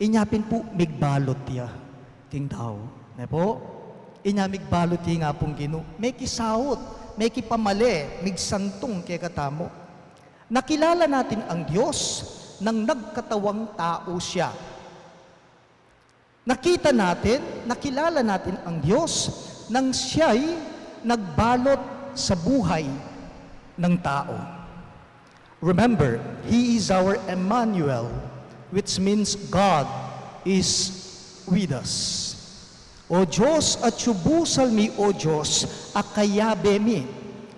Inya pin pu, migbalut ya king tau. Ne po? Inya migbalut ya ing Apung Ginu. Mekisaut, mekipamale, migsantung kekatamu. Nakilala natin ang Diyos nang nagkatawang tau siya. Nakita natin, nakilala natin ang Diyos nang siya'y nagbalot sa buhay ng tao. Remember, He is our Emmanuel, which means God is with us. O Diyos, atyu busal mi, O Diyos, a kayabe mi.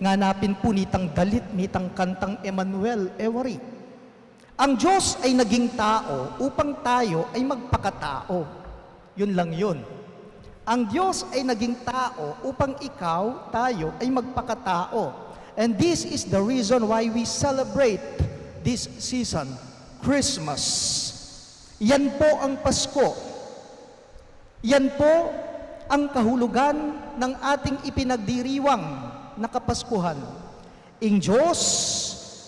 Ngana pin pu nitang dalit, nitang kantang Emmanuel, e wari. Ang Diyos ay naging tao upang tayo ay magpakatao. Yun lang yun. Ang Diyos ay naging tao upang ikaw, tayo, ay magpakatao. And this is the reason why we celebrate this season, Christmas. Yan po ang Pasko. Yan po ang kahulugan ng ating ipinagdiriwang na Kapaskuhan. Ing Diyos,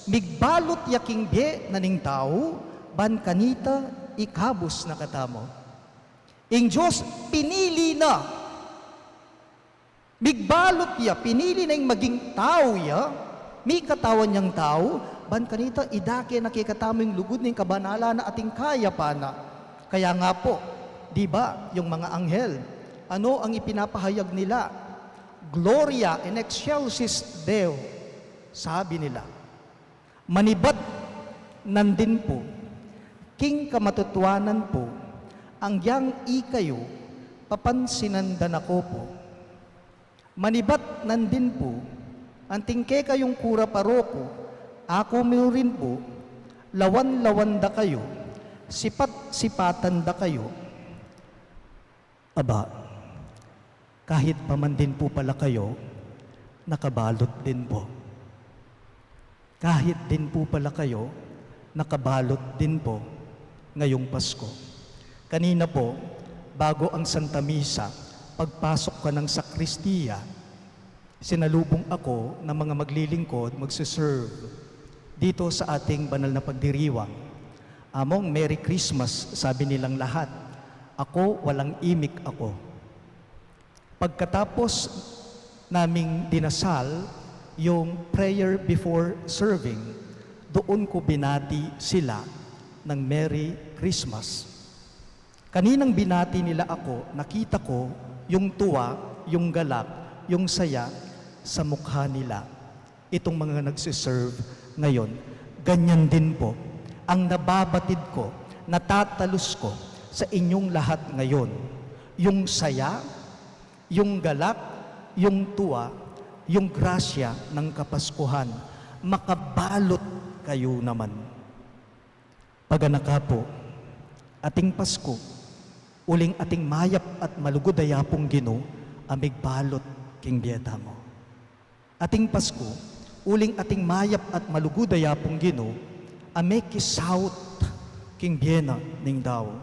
migbalut ya king bie na ning tau, ban kanita ikabus na katamu. Ing Diyos, pinili na. Migbalut ya, pinili na ing maging tau ya, mikatawan yang tau, ban kanita idake na kekatamu ing lugud ning kabanalan na ating kayapan na. Kaya nga po, di ba, yung mga anghel, ano ang ipinapahayag nila? "Gloria in excelsis Deo," sabi nila. Manibat nandin pu, king kamatutuanan pu, anggiyang ikayu, papansinan da na ko pu. Manibat nandin pu, anting kekayung kura paroku, aku mu rin pu, lawan-lawan da kayu, sipat-sipatan da kayu. Aba, kahit pa man din po pala kayo, nakabalot din po. Kahit din po pala kayo, nakabalot din po ngayong Pasko. Kanina po, bago ang Santa Misa, pagpasok ko ng sakristiya, sinalubong ako ng mga maglilingkod, magse-serve dito sa ating banal na pagdiriwang. "Among, Merry Christmas," sabi nilang lahat. Ako, walang imik ako. Pagkatapos naming dinasal yung prayer before serving, doon ko binati sila ng Merry Christmas. Kaninang binati nila ako, nakita ko yung tuwa, yung galak, yung saya sa mukha nila. Itong mga nagsiserve ngayon, ganyan din po ang nababatid ko, natatalus ko sa inyong lahat ngayon. Yung saya, Yung galak, yung tuwa, yung grasya ng Kapaskuhan, makabalot kayo naman. Paganaka pu, ating Pasku, uling ating mayap at malugud a Yapung Ginu a migbalot king bie tamu. Ating Pasku, uling ating mayap at malugud a Yapung Ginu a mekisaut king bie na ning tau.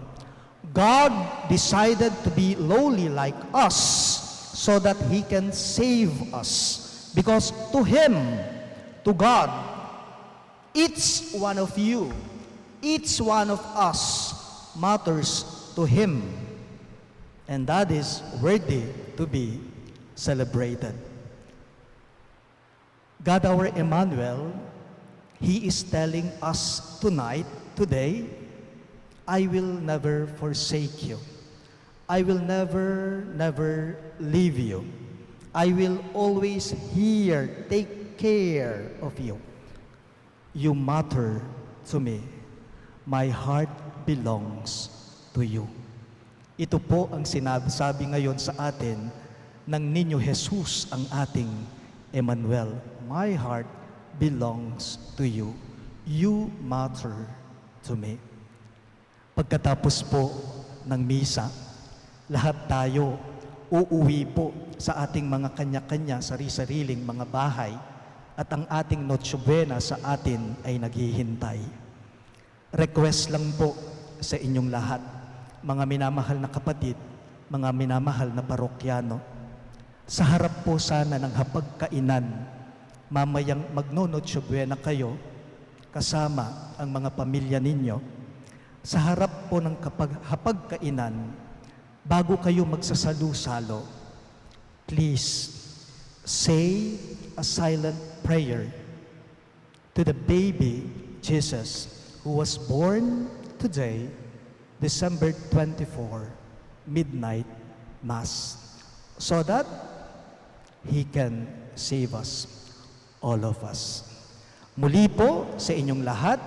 God decided to be lowly like us so that He can save us. Because to Him, to God, each one of you, each one of us matters to Him. And that is worthy to be celebrated. God our Emmanuel, He is telling us tonight, today, "I will never forsake you. I will never, never leave you. I will always here take care of you. You matter to me. My heart belongs to you." Ito po ang sinasabi ngayon sa atin ng Niño Jesus, ang ating Emmanuel. "My heart belongs to you. You matter to me." Pagkatapos po ng misa, lahat tayo uuwi po sa ating mga kanya-kanya, sari-sariling mga bahay, at ang ating Noche Buena sa atin ay naghihintay. Request lang po sa inyong lahat, mga minamahal na kapatid, mga minamahal na parokyano, sa harap po sana ng hapagkainan, mamayang magno-Noche Buena kayo, kasama ang mga pamilya ninyo, sa harap po ng kapag-, hapagkainan, bago kayo magsasalu-salo, please say a silent prayer to the baby Jesus who was born today, December twenty-four, midnight mass, so that He can save us, all of us. Muli po sa inyong lahat,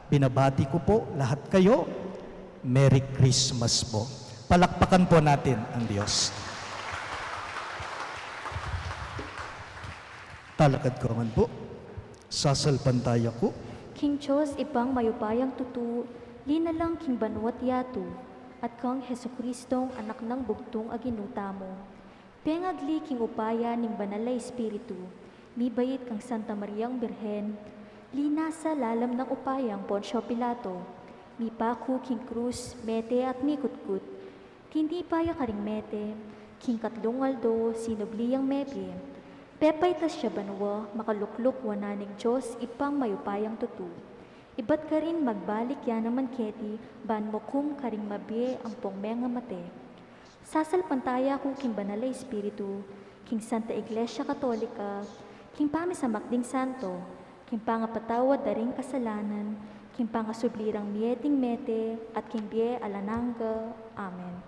binabati ko po lahat kayo. Merry Christmas po. Palakpakan po natin ang Diyos. Talakad ko naman po. Sasalpantaya ku king Dios Ibpang mayupayang tutu, linalang king banua't yatu, at kang Jesucristong Anak nang bugtung a Ginu tamu. Pengagli king upaya ning Banal a Espiritu, mibait kang Santa Mariang Birhen, linasa lalam nang upayang Poncio Pilato, mipaku king krus, mete at mikutkut, tinipa ya karing mete, king katlung aldo sinubli yang mebie, pepaitas ya banua, makalukluk wanan ning Dios Ibpang mayupayang tutu. Ibat karin magbalik ya naman keti ban mukum karing mabie ampong mengamate. Sasalpantaya ku king Banal a Espiritu, king Santa Iglesia Katolika, king pamisamak ding santo, king pangapatawad da ring kasalanan, king pangasubli rang mie ding mete, at king bie alang angga. Amen.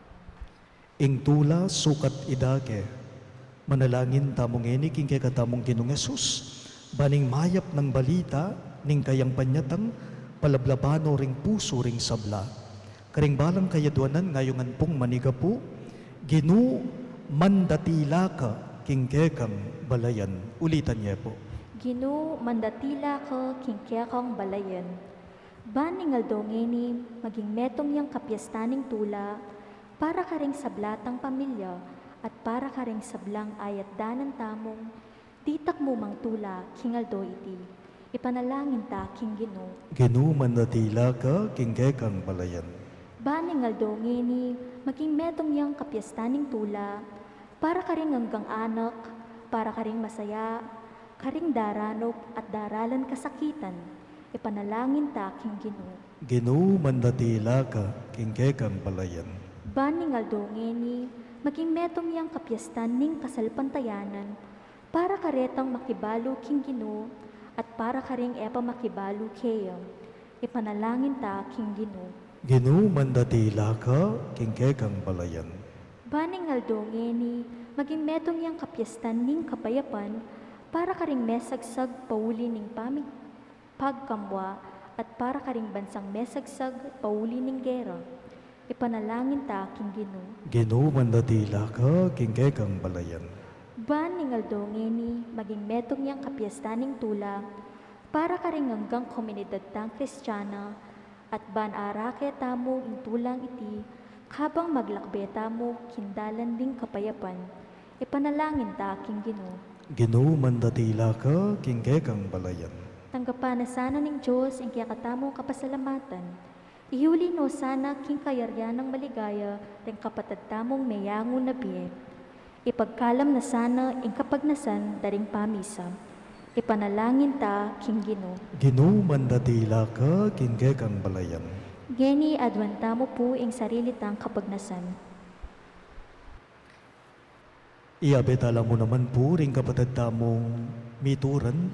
Ing tula sukat idake. Manalangin tamu ngeni king kekatamung Ginung Jesus, ban ing mayap nang balita ning kayang panyatang palablabano ring pusu ring sabla. Karing balang kayadwanan ngayungan pung manigapu, Ginu, mandatila ka king kekang balayan. Ulitan ye pu. Ginu, mandatila ka king kekang balayan. Ban ning aldo ngeni, maging metung yang kapiestan ning tula, para karing sabla tang pamilya, at para karing sablang ayat danan tamung ditak mu mang tula king aldo iti. Ipanalangin ta king Ginu. Ginu, mandatila ka king kekang balayan. Ban ning aldo ngeni, maging metung yang kapiestan ning tula, para karing anggang anak, para karing masaya, karing daranup at daralan kasakitan, ipanalangin ta king Ginu. Ginu, mandatila ka king kekang balayan. Ban ning aldo ngeni, maging metung yang kapiestan ning kasalpantayanan, para karetang makibalu king Ginu, at para karing e pa makibalu keya, ipanalangin ta king Ginu. Ginu, mandatila ka king kekang balayan. Ban ning aldo ngeni, maging metung yang kapiestan ning kapayapan, para karing mesagsag pauli ning pamig-, pagkamua, at para karing bansang mesagsag pauli ning gera, Ipanalangin ta king Ginu. Ginu, mandatila ka king kekang balayan. Ban ning aldo ngeni, maging metung yang kapiestan ning tula, para karing anggang komunidad tang Kristiana, at ban arake tamu ing tulang iti, kabang maglakbe tamu king dalan ding kapayapan. Ipanalangin ta king Ginu. Ginu, mandatila ka king kekang balayan. Tanggapan na sana ning Dios ing kekatamung kapasalamatan. Ihuli no sana king kayarian nang maligaya ding kapatad tamung meyangu na bie. Ipagkalam na sana ing kapagnasan da ring pamisa. Ipanalangin ta king Ginu. Ginu, mandatila ka king kekang balayan. Ngeni aduan tamu pu ing sarili tang kapagnasan. Iabet ala mu naman pu ring kapatad tamung mituran,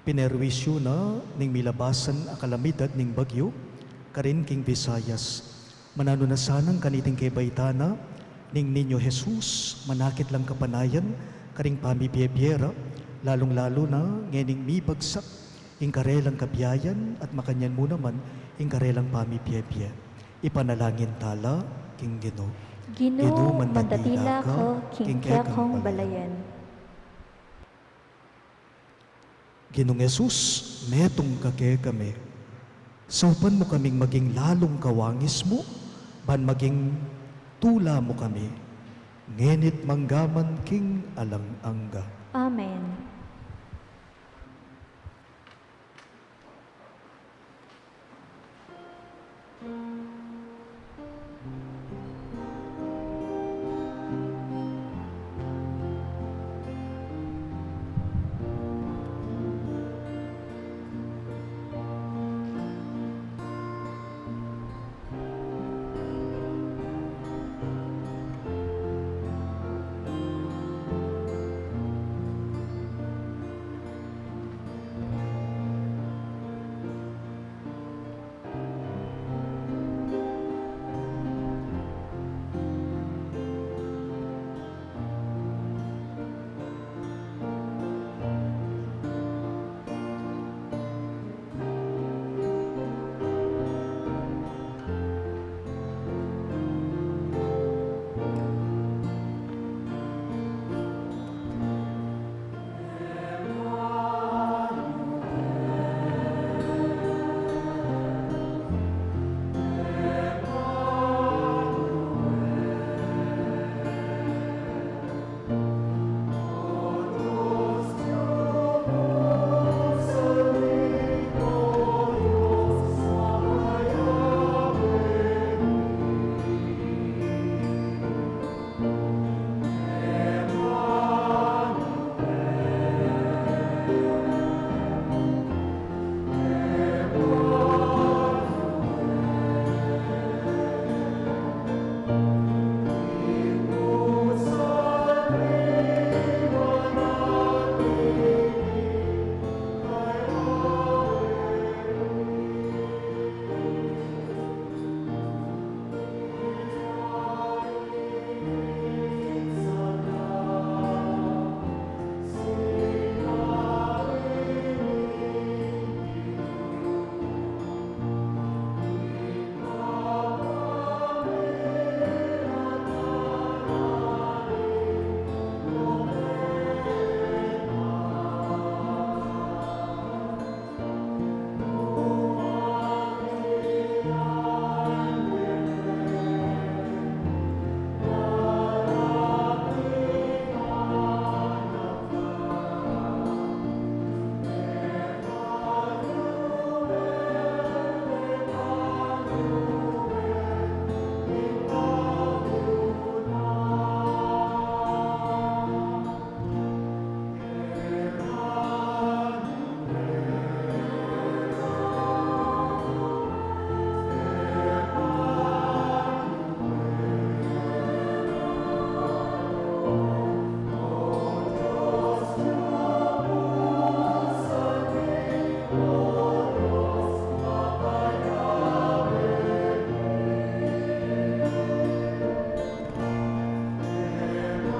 pinerwisyu na ning milabasan a kalamidad ning bagyu karin king Visayas. Mananu na sanang kaniting kebaitana ning Niño Jesus, manakit lang kapanayan karing pamibie-bie ra, lalung-lalu na ngening mibagsak ing karelang kabiayan at makanyan mu naman ing karelang pamibie-bie. Ipanalangin tala king Ginu. Ginu, mandatila ka king kekang balayan. Ginung Jesus, metung ka kekami. Saupan mu kaming maging lalung kawangis mu, ban maging tula mu kami, ngeni't manggaman king alang angga. Amen.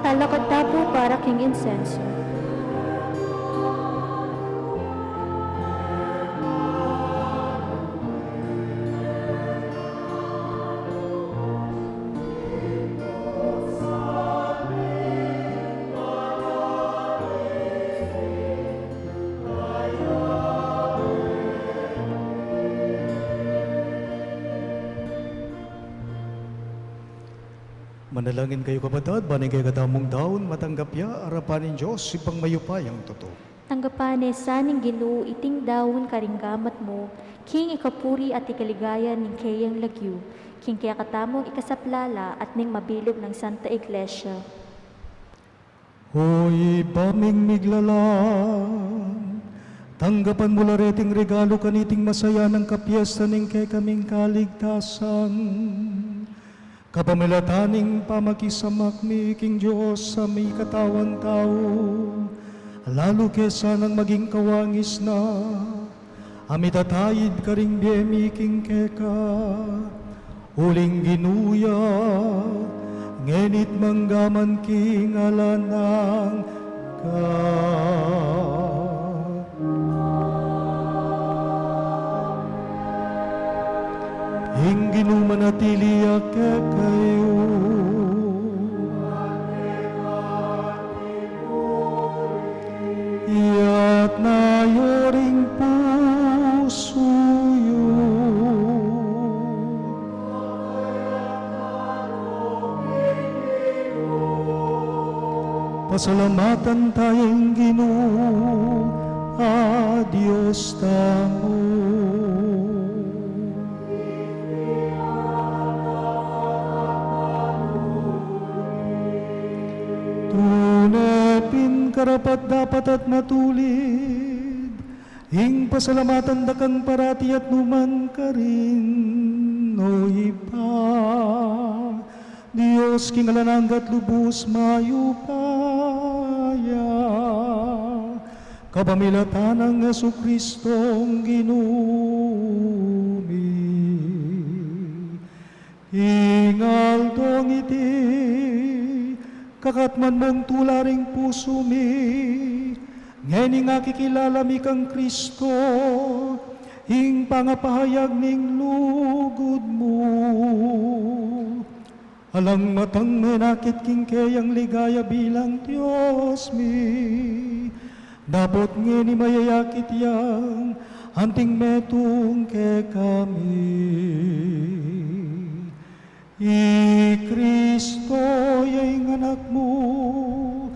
Talakad ta pu para king insenso. Manalangin kayu, kapatad, ban ing kekatamung daun matanggap ya arapan ning Dios, Ibpang mayupayang tutu. Tanggapan na sa ning Ginu iting daun karing gamat mu, king ikapuri at ikaligaya ning keyang lagyu, king kekatamung ikasaplala at ning mabilug nang Santa Iglesia. O Ibpa ming miglalang, tanggapan mu la reting regalu kaniting masayanang kapiesta ning kekaming kaligtasan. Kapamilatan ning pamakisamak mi king Dios a mikatawan tau, lalu ke sanang maging kawangis na, a mitataid karing bie mi king keka, uling Ginu ya, ngeni't manggaman king alang angga. Ing Ginu manatili ya kekayu. Iyatas yu ring pusu yu. Pasalamatan taya ing Ginu a Dios tamu. Tune pin karapat-dapat at matulid ing pasalamatan da kang parati at nu man karin, O Ibpa, Dios king alang angga at lubus mayupaya. Kapamilatan nang Jesucristong Ginu mi. Ing aldong iti, kakatman mung tula ring pusu mi, ngening akikilala mi kang Kristo, ing pangapahayag ning lugud mu. Alang matang menakit king keyang ligaya bilang Dios mi, dapot ngeni mayayakit yang anting metung kekami. I Kristo ya ing Anak mu,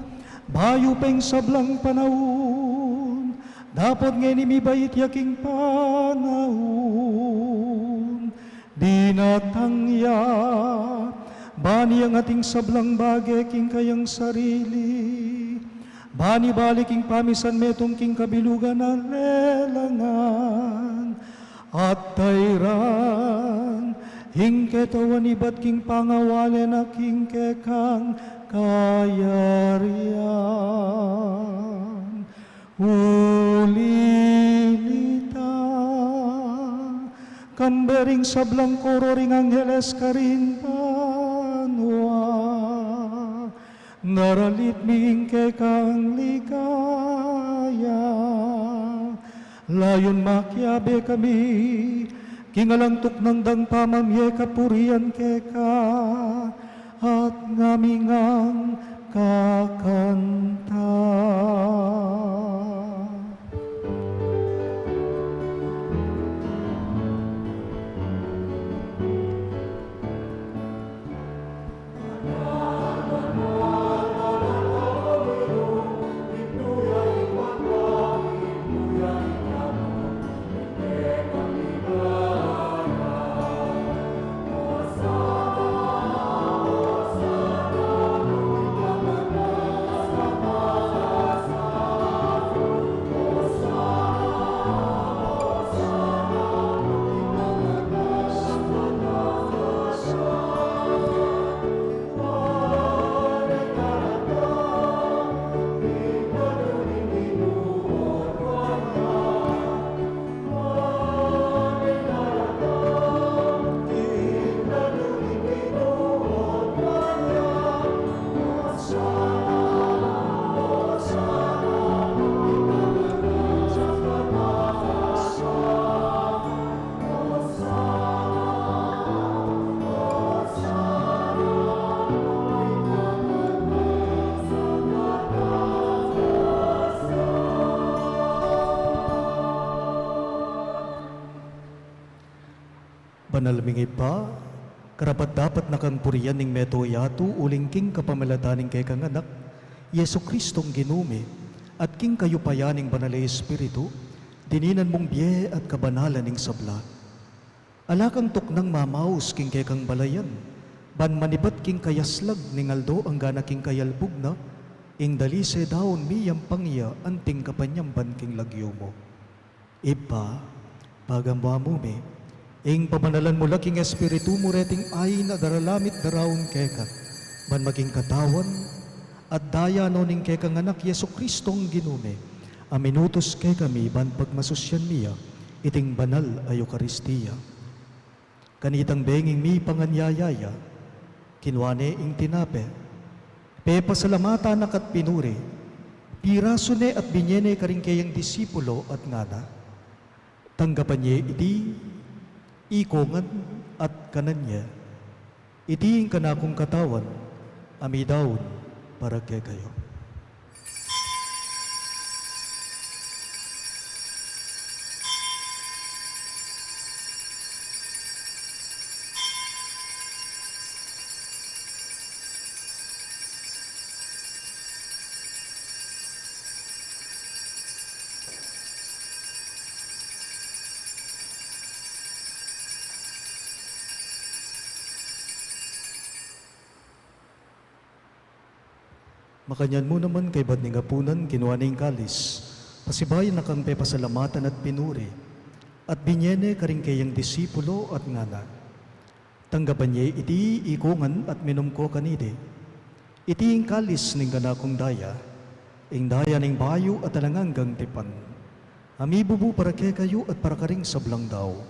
bayu pa ing sablang panaun, dapot ngeni mibait ya king panaun. Dinatang ya, ban iyang ating sablang bage king kayang sarili, ban ibalik ing pamisan metung king kabilugan a lelangan, at tairan ing ketauan ibat king pangawale na king kekang kayarian. Uli nita, kambe ring sablang koro ring angheles karin banua, naralit mi ing kekang ligaya, layun makiabe kami king alang tuknang dang pamamie kapurian keka, at ngami ngang kakanta. Banal ming Ibpa, Karapat-dapat na kang purian ning meto yatu uling king kapamilatan ning kekang Anak, Jesucristong Ginu mi, at king kayupayan ning Banal a Espiritu, dininan mung bie at kabanalan ning sabla. Ala kang tuknang mamaus king kekang balayan, ban manibat king kayaslag ning aldo anggana king kayalbug na, ing dalise daun miyampang ya anting kapanyamban king lagyu mu. Ibpa, pagamu-amu mi, ing pabanalan mu la king Espiritu mu reting ain a daralamit daraun keka, ban maging katawan at daya no ning kekang Anak Jesucristong Ginu mi, a minutus kekami ban pagmasusyan mi ya iting banal a Eukaristia. Kanitang benging mipanganyaya ya, kinua ne ing tinape, pepasalamatan na ka't pinuri, pirasu ne at binie ne karing keyang disipulo at ngana: Tanggapan ye iti, ikongan at kanan ye. Iti ing kanakung katawan, a midaun para kekayu. Makanyan mu naman kaybat ning apunan, kinua ne ing kalis, pasibayu na kang pepasalamatan at pinuri, at binie ne karing keyang disipulo at ngana: Tanggapan ye iti, ikongan at minum ko kaniti. Iti ing kalis ning kanakung daya, ing daya ning bayu at alang anggang tipan, a mibubu para kekayu at para karing sablang tau.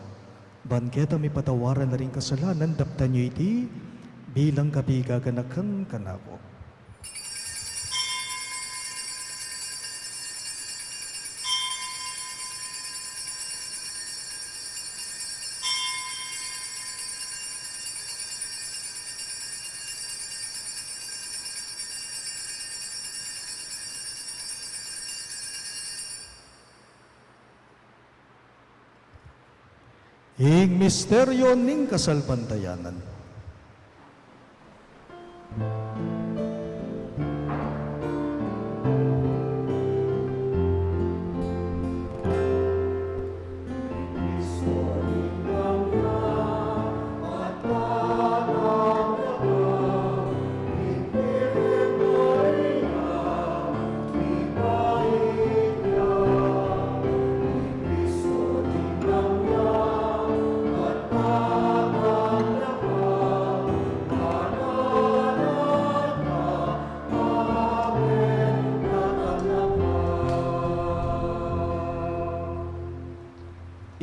Ban keta mipatawaran la ring kasalanan, daptan yu iti bilang kapigaganakan kanaku. Ing misteryo ning kasalpantayanan.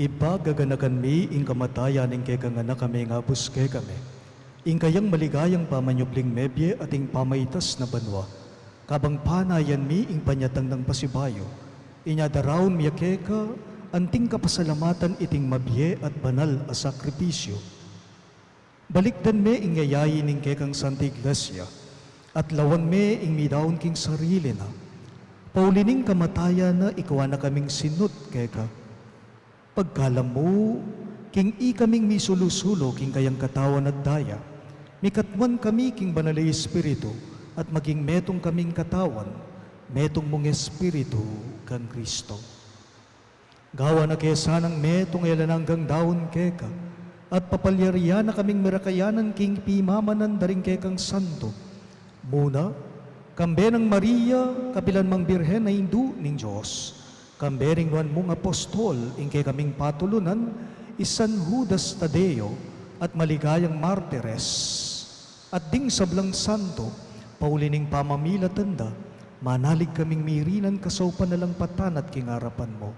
Ibpa, gaganakan mi ing kamatayan ning kekang Anak a mengabus kekami, ing kayang maligayang pamanyubling mebie at ing pamaitas na banua, kabang panayan mi ing panyatang nang pasibayu, inya daraun mi ya keka anting kapasalamatan iting mabie at banal a sakripisyu. Balikdan me ing yayain ning kekang Santa Iglesia, at lawan me ing midaun king sarili na. Pauli ning kamatayan na, ikua na kaming sinut keka. Pagkalam mu, king ikaming misulu-sulu king kayang katawan at daya, mikatmuan kami king Banal a Espiritu, at maging metung kaming katawan, metung mung Espiritu kang Kristo. Gawan na ke sanang metung a alang anggang daun keka, at papalyarian na kaming mirakayanan king pimamanan da ring kekang santo. Muna, kambe nang Maria, kapilan mang Birhen a Indu ning Dios, kambe ring nuan mung apostol, ing kekaming patulunan, i San Judas Tadeo, at maligayang martires, at ding sablang santo, pauli ning pamamilatan da, manalig kaming mirinan kasaupan alang patanat king arapan mu.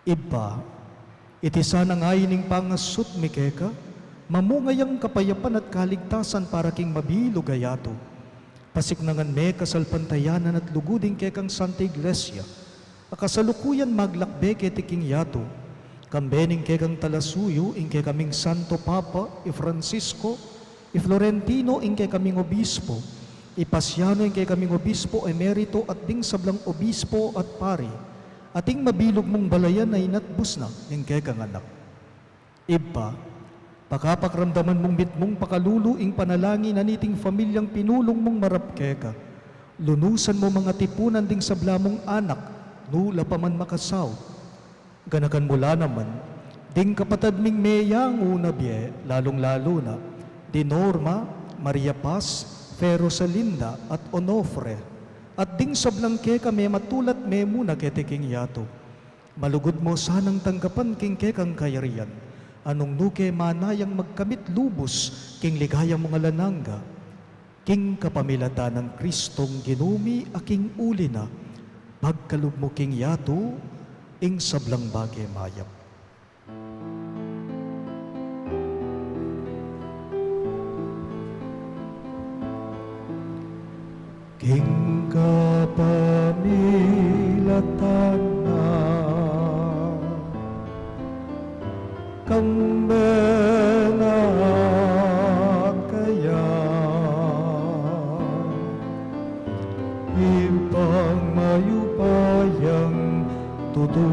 Ibpa, iti sanang ain ning pangasut mi keka, mamunga yang kapayapan at kaligtasan para king mabilug a yatu. Pasiknangan me kasalpantayanan at lugud ing kekang Santa Iglesia, a kasalukuyan maglakbe keti king yatu, kambe ning kekang talasuyu, ing kekaming Santo Papa, i Francisco, i Florentino, ing kekaming obispo, i Pasiano, ing kekaming obispo emerito, at ding sablang obispo at pari, at ing mabilug mung balayan a inatbus na ning kekang Anak. Ibpa, Pakapakiramdaman mung mitmung pakalulu ing panalangin na niting pamilyang pinulung mung marap keka. Lunusan mu mang atipunan ding sabla mung anak, nula pa man makasaup. Ganakan mu la naman ding kapatad ming meyangu na bie, lalung-lalu na di Norma, Maria Paz, Fe Rosalinda, at Onofre, at ding sablang keka mematulat memuna keti king yatu. Malugud mu sanang tanggapan king kekang kayarian, a nung nu ke manayang magkamit lubus king ligaya mung alang angga. King kapamilatan nang Kristong Ginu mi a king uli na, pagkalub mu king yatu ing sablang bage mayap. King kapamilatan na, kambe na kaya, Ibpang mayupayang tutu,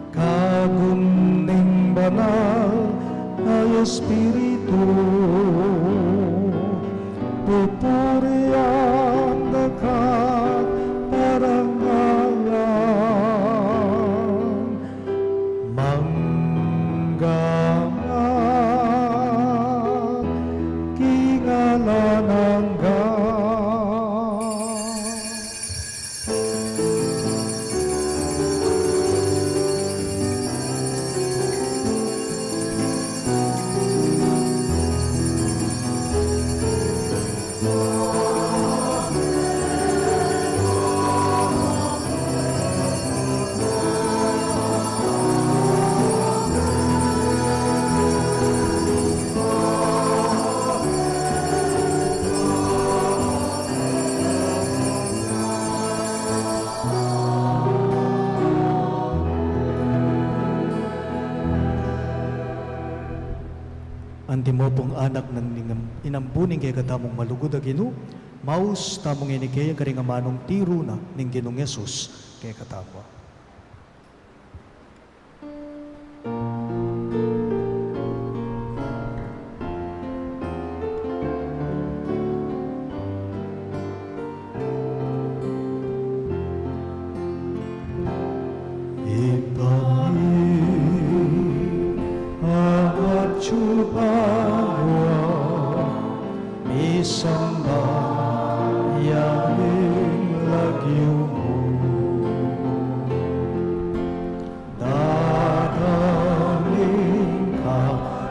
kagum ning Banal a Espiritu, pupurian da ka at parangalan, mangga man king alang angga. Antimo pung anak nang inam-, inambu ning kekatamung malugud a Ginu, maus tamu ngeni kaya karing amanung tiru na ning Ginung Jesus kekatamu. Ibpa mi, atiu banua, misamban ya ing lagyu mu. Datang ing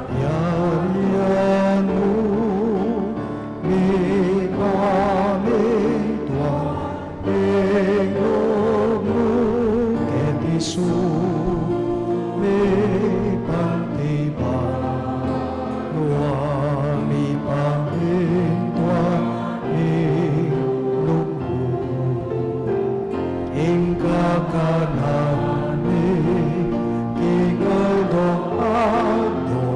kayarian mu, mipamintuan ing lub mu keti sulip anti banua, mipamintuan ing lub mu. Ing kakanan mi king aldo-aldo,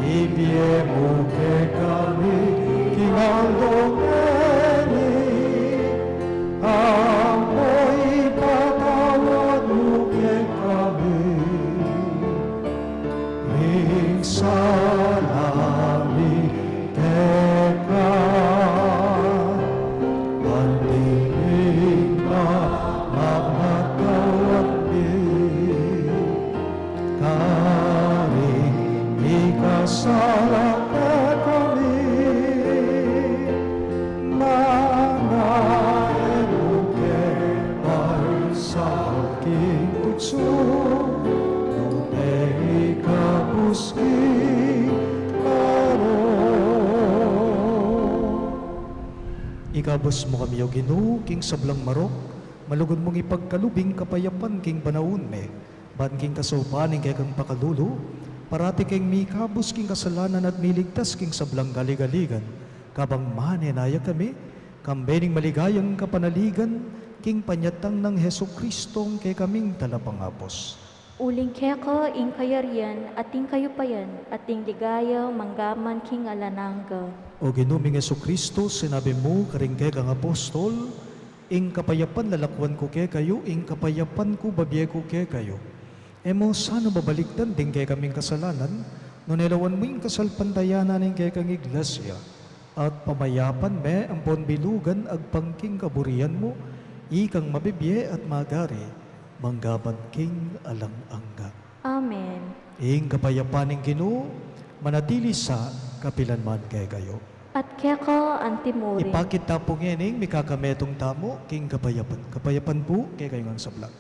ibie mu kekami king aldo ngeni, ampo ipatawad mu kekami ing sala mi keka, anti ing pamamatawad mi karing mikasala kekami, manga e mu ke paisaul king tuksu, nune ikabus king marok. Ikabus mu kami, O Ginu, king sablang marok, malugud mung ipagkalub ing kapayapan king panaun mi, ban king kasaupan ning kekang pakalulu, parati keng mikabus king kasalanan at miligtas king sablang kaligaligan, kabang manenaya kami kambe ning maligayang kapanaligan king panyatang nang Jesucristong kekaming Talapangabus. Uling keka ing kayarian at ing kayupayan at ing ligaya mangga man king alang angga. O Ginu ming Jesucristo, sinabi mu karing kekang apostol, ing kapayapan lalakwan ku kekayu, ing kapayapan ku babie ku kekayu. E mu sana babalikdan ding kekaming kasalanan, nune lawan mu ing kasalpantayanan ning kekang Iglesia, at pamayapan me ampon bilugan agpang king kaburian mu, ikang mabibie at magari, manggaman king alang angga. Amen. Ing kapayapan ning Ginu, manatili sa kapilan man kekayu. At keka antimurin. Ipakit ta pu ngening mikakametung tamu king kapayapan. Kapayapan pu kekayu ngan sabla.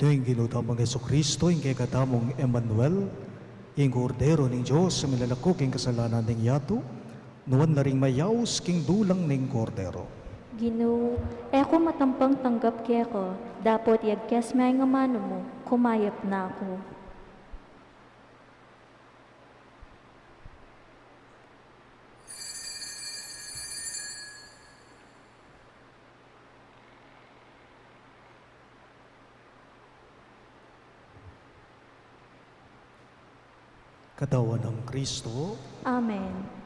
Ing Ginu tamung Jesucristo, ing kekatamung Emmanuel, ing Kordero ning Dios, a milalako king kasalanan ning yatu, nuan la ring mayaus king dulang ning Kordero. Ginu, e ku matampang tanggap keka, dapot iagkas me ing amanu mu, kumayap na ku. Katawan nang Kristo. Amen.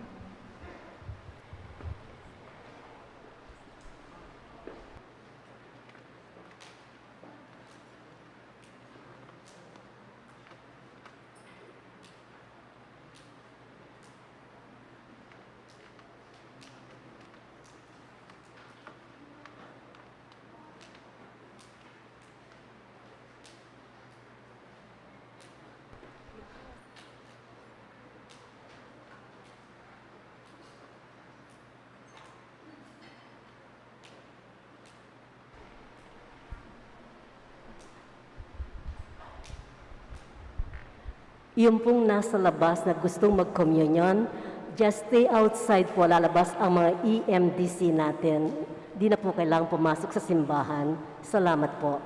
Yung pong nasa labas na gustong magkomunyon, just stay outside po, lalabas ang mga E M D C natin. Di na po kailangang pumasok sa simbahan. Salamat po.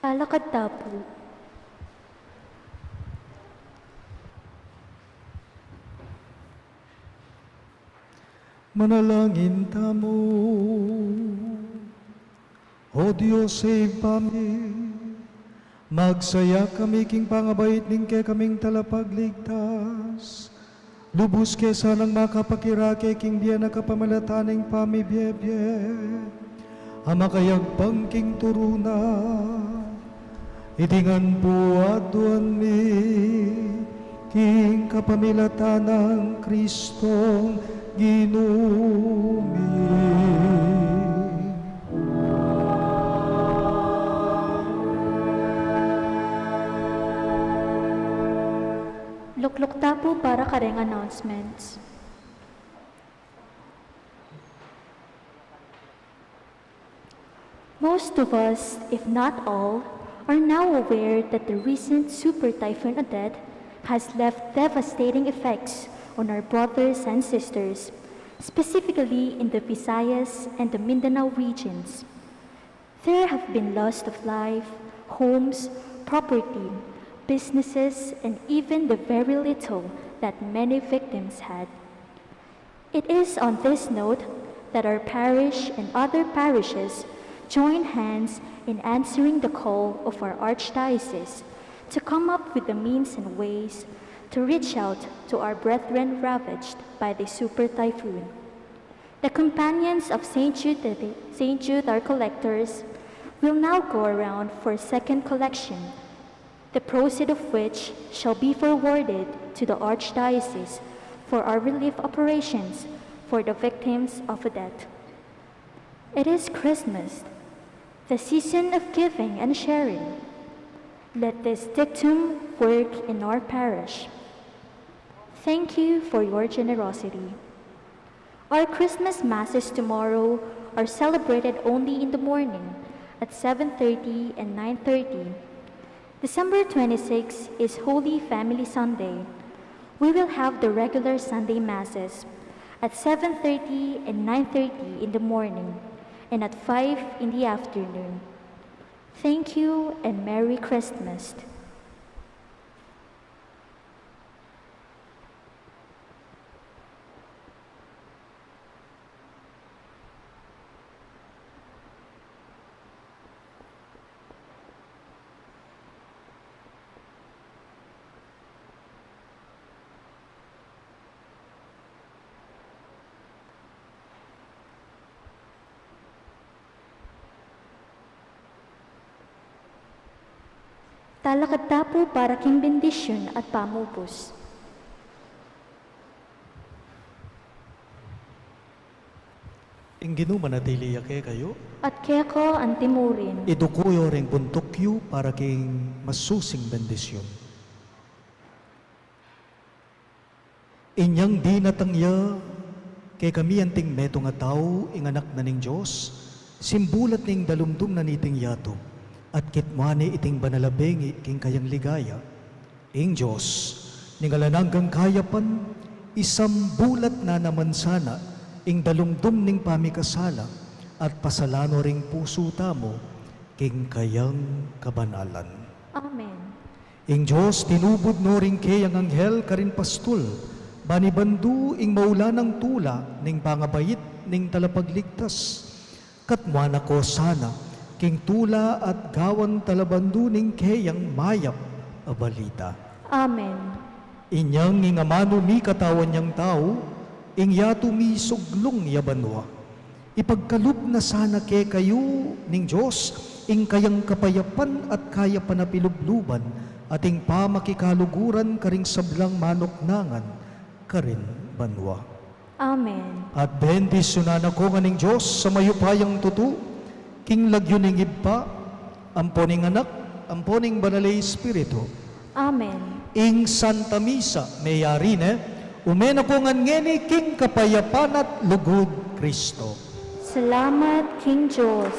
Talakad ta pu. Manalangin tamu. O Dios, Ibpa mi, magsaya kami king pangabait ning kekaming Talapagligtas. Lubus ke sanang makapakirake king bie na kapamilatan ning pamibiebie a makayagpang king turu na. Iti ngan pu aduan mi king kapamilatan nang Kristong Ginu mi. Lukluk ta pu para kareng announcements. Most of us, if not all, are now aware that the recent Super Typhoon Odette has left devastating effects on our brothers and sisters, specifically in the Visayas and the Mindanao regions. There have been loss of life, homes, property, businesses, and even the very little that many victims had. It is on this note that our parish and other parishes join hands in answering the call of our Archdiocese to come up with the means and ways to reach out to our brethren ravaged by the super typhoon. The companions of Saint Jude, Saint Jude, our collectors, will now go around for a second collection, the proceed of which shall be forwarded to the Archdiocese for our relief operations for the victims of Odette. It is Christmas, the season of giving and sharing. Let this dictum work in our parish. Thank you for your generosity. Our Christmas Masses tomorrow are celebrated only in the morning at seven thirty and nine thirty. December twenty-six is Holy Family Sunday. We will have the regular Sunday Masses at seven thirty and nine thirty in the morning and at five in the afternoon. Thank you and Merry Christmas. Talakad ta pu para king bendisyun at pamupus. Ing Ginu manatili ya kekayu. At keka antimurin. Iduku yu ring buntuk yu para king masusing bendisyun. Inyang dinatang ya kekami anting metung a tau, ing Anak na ning Dios, simbulat ning dalumdum na niting yatu, at kitmuan ne iting banal a bengi king kayang ligaya. Ing Dios ning alang anggang kayapan, isambulat na naman sana ing dalumdum ning pamikasala, at pasalan no ring pusu tamu king kayang kabanalan. Amen. Ing Dios tinubud no ring keyang anghel karin pastul, ban ibandu ing maulan a tula ning pangabait ning Talapagligtas. Katmuan na ko sana king tula at gawan talabandu ning keyang mayap a balita. Amen. Inyang ing amanu mikatawan yang tau, ing yatu misuglung ya banua, ipagkalub na sana kekayu ning Dios ing kayang kapayapan at kayapan a pilubluban, at ing pamakikaluguran karing sablang manuknangan karin banua. Amen. At bendisyunan na ko ngan ning Dios a mayupayang tutu, king lagyu ning Ibpa, ampo ning Anak, ampo ning Banal a Espiritu. Amen. Ing Santa Misa meyari ne, ume na ko ngan ngeni king kapayapan at lugud Kristo. Salamat king Dios.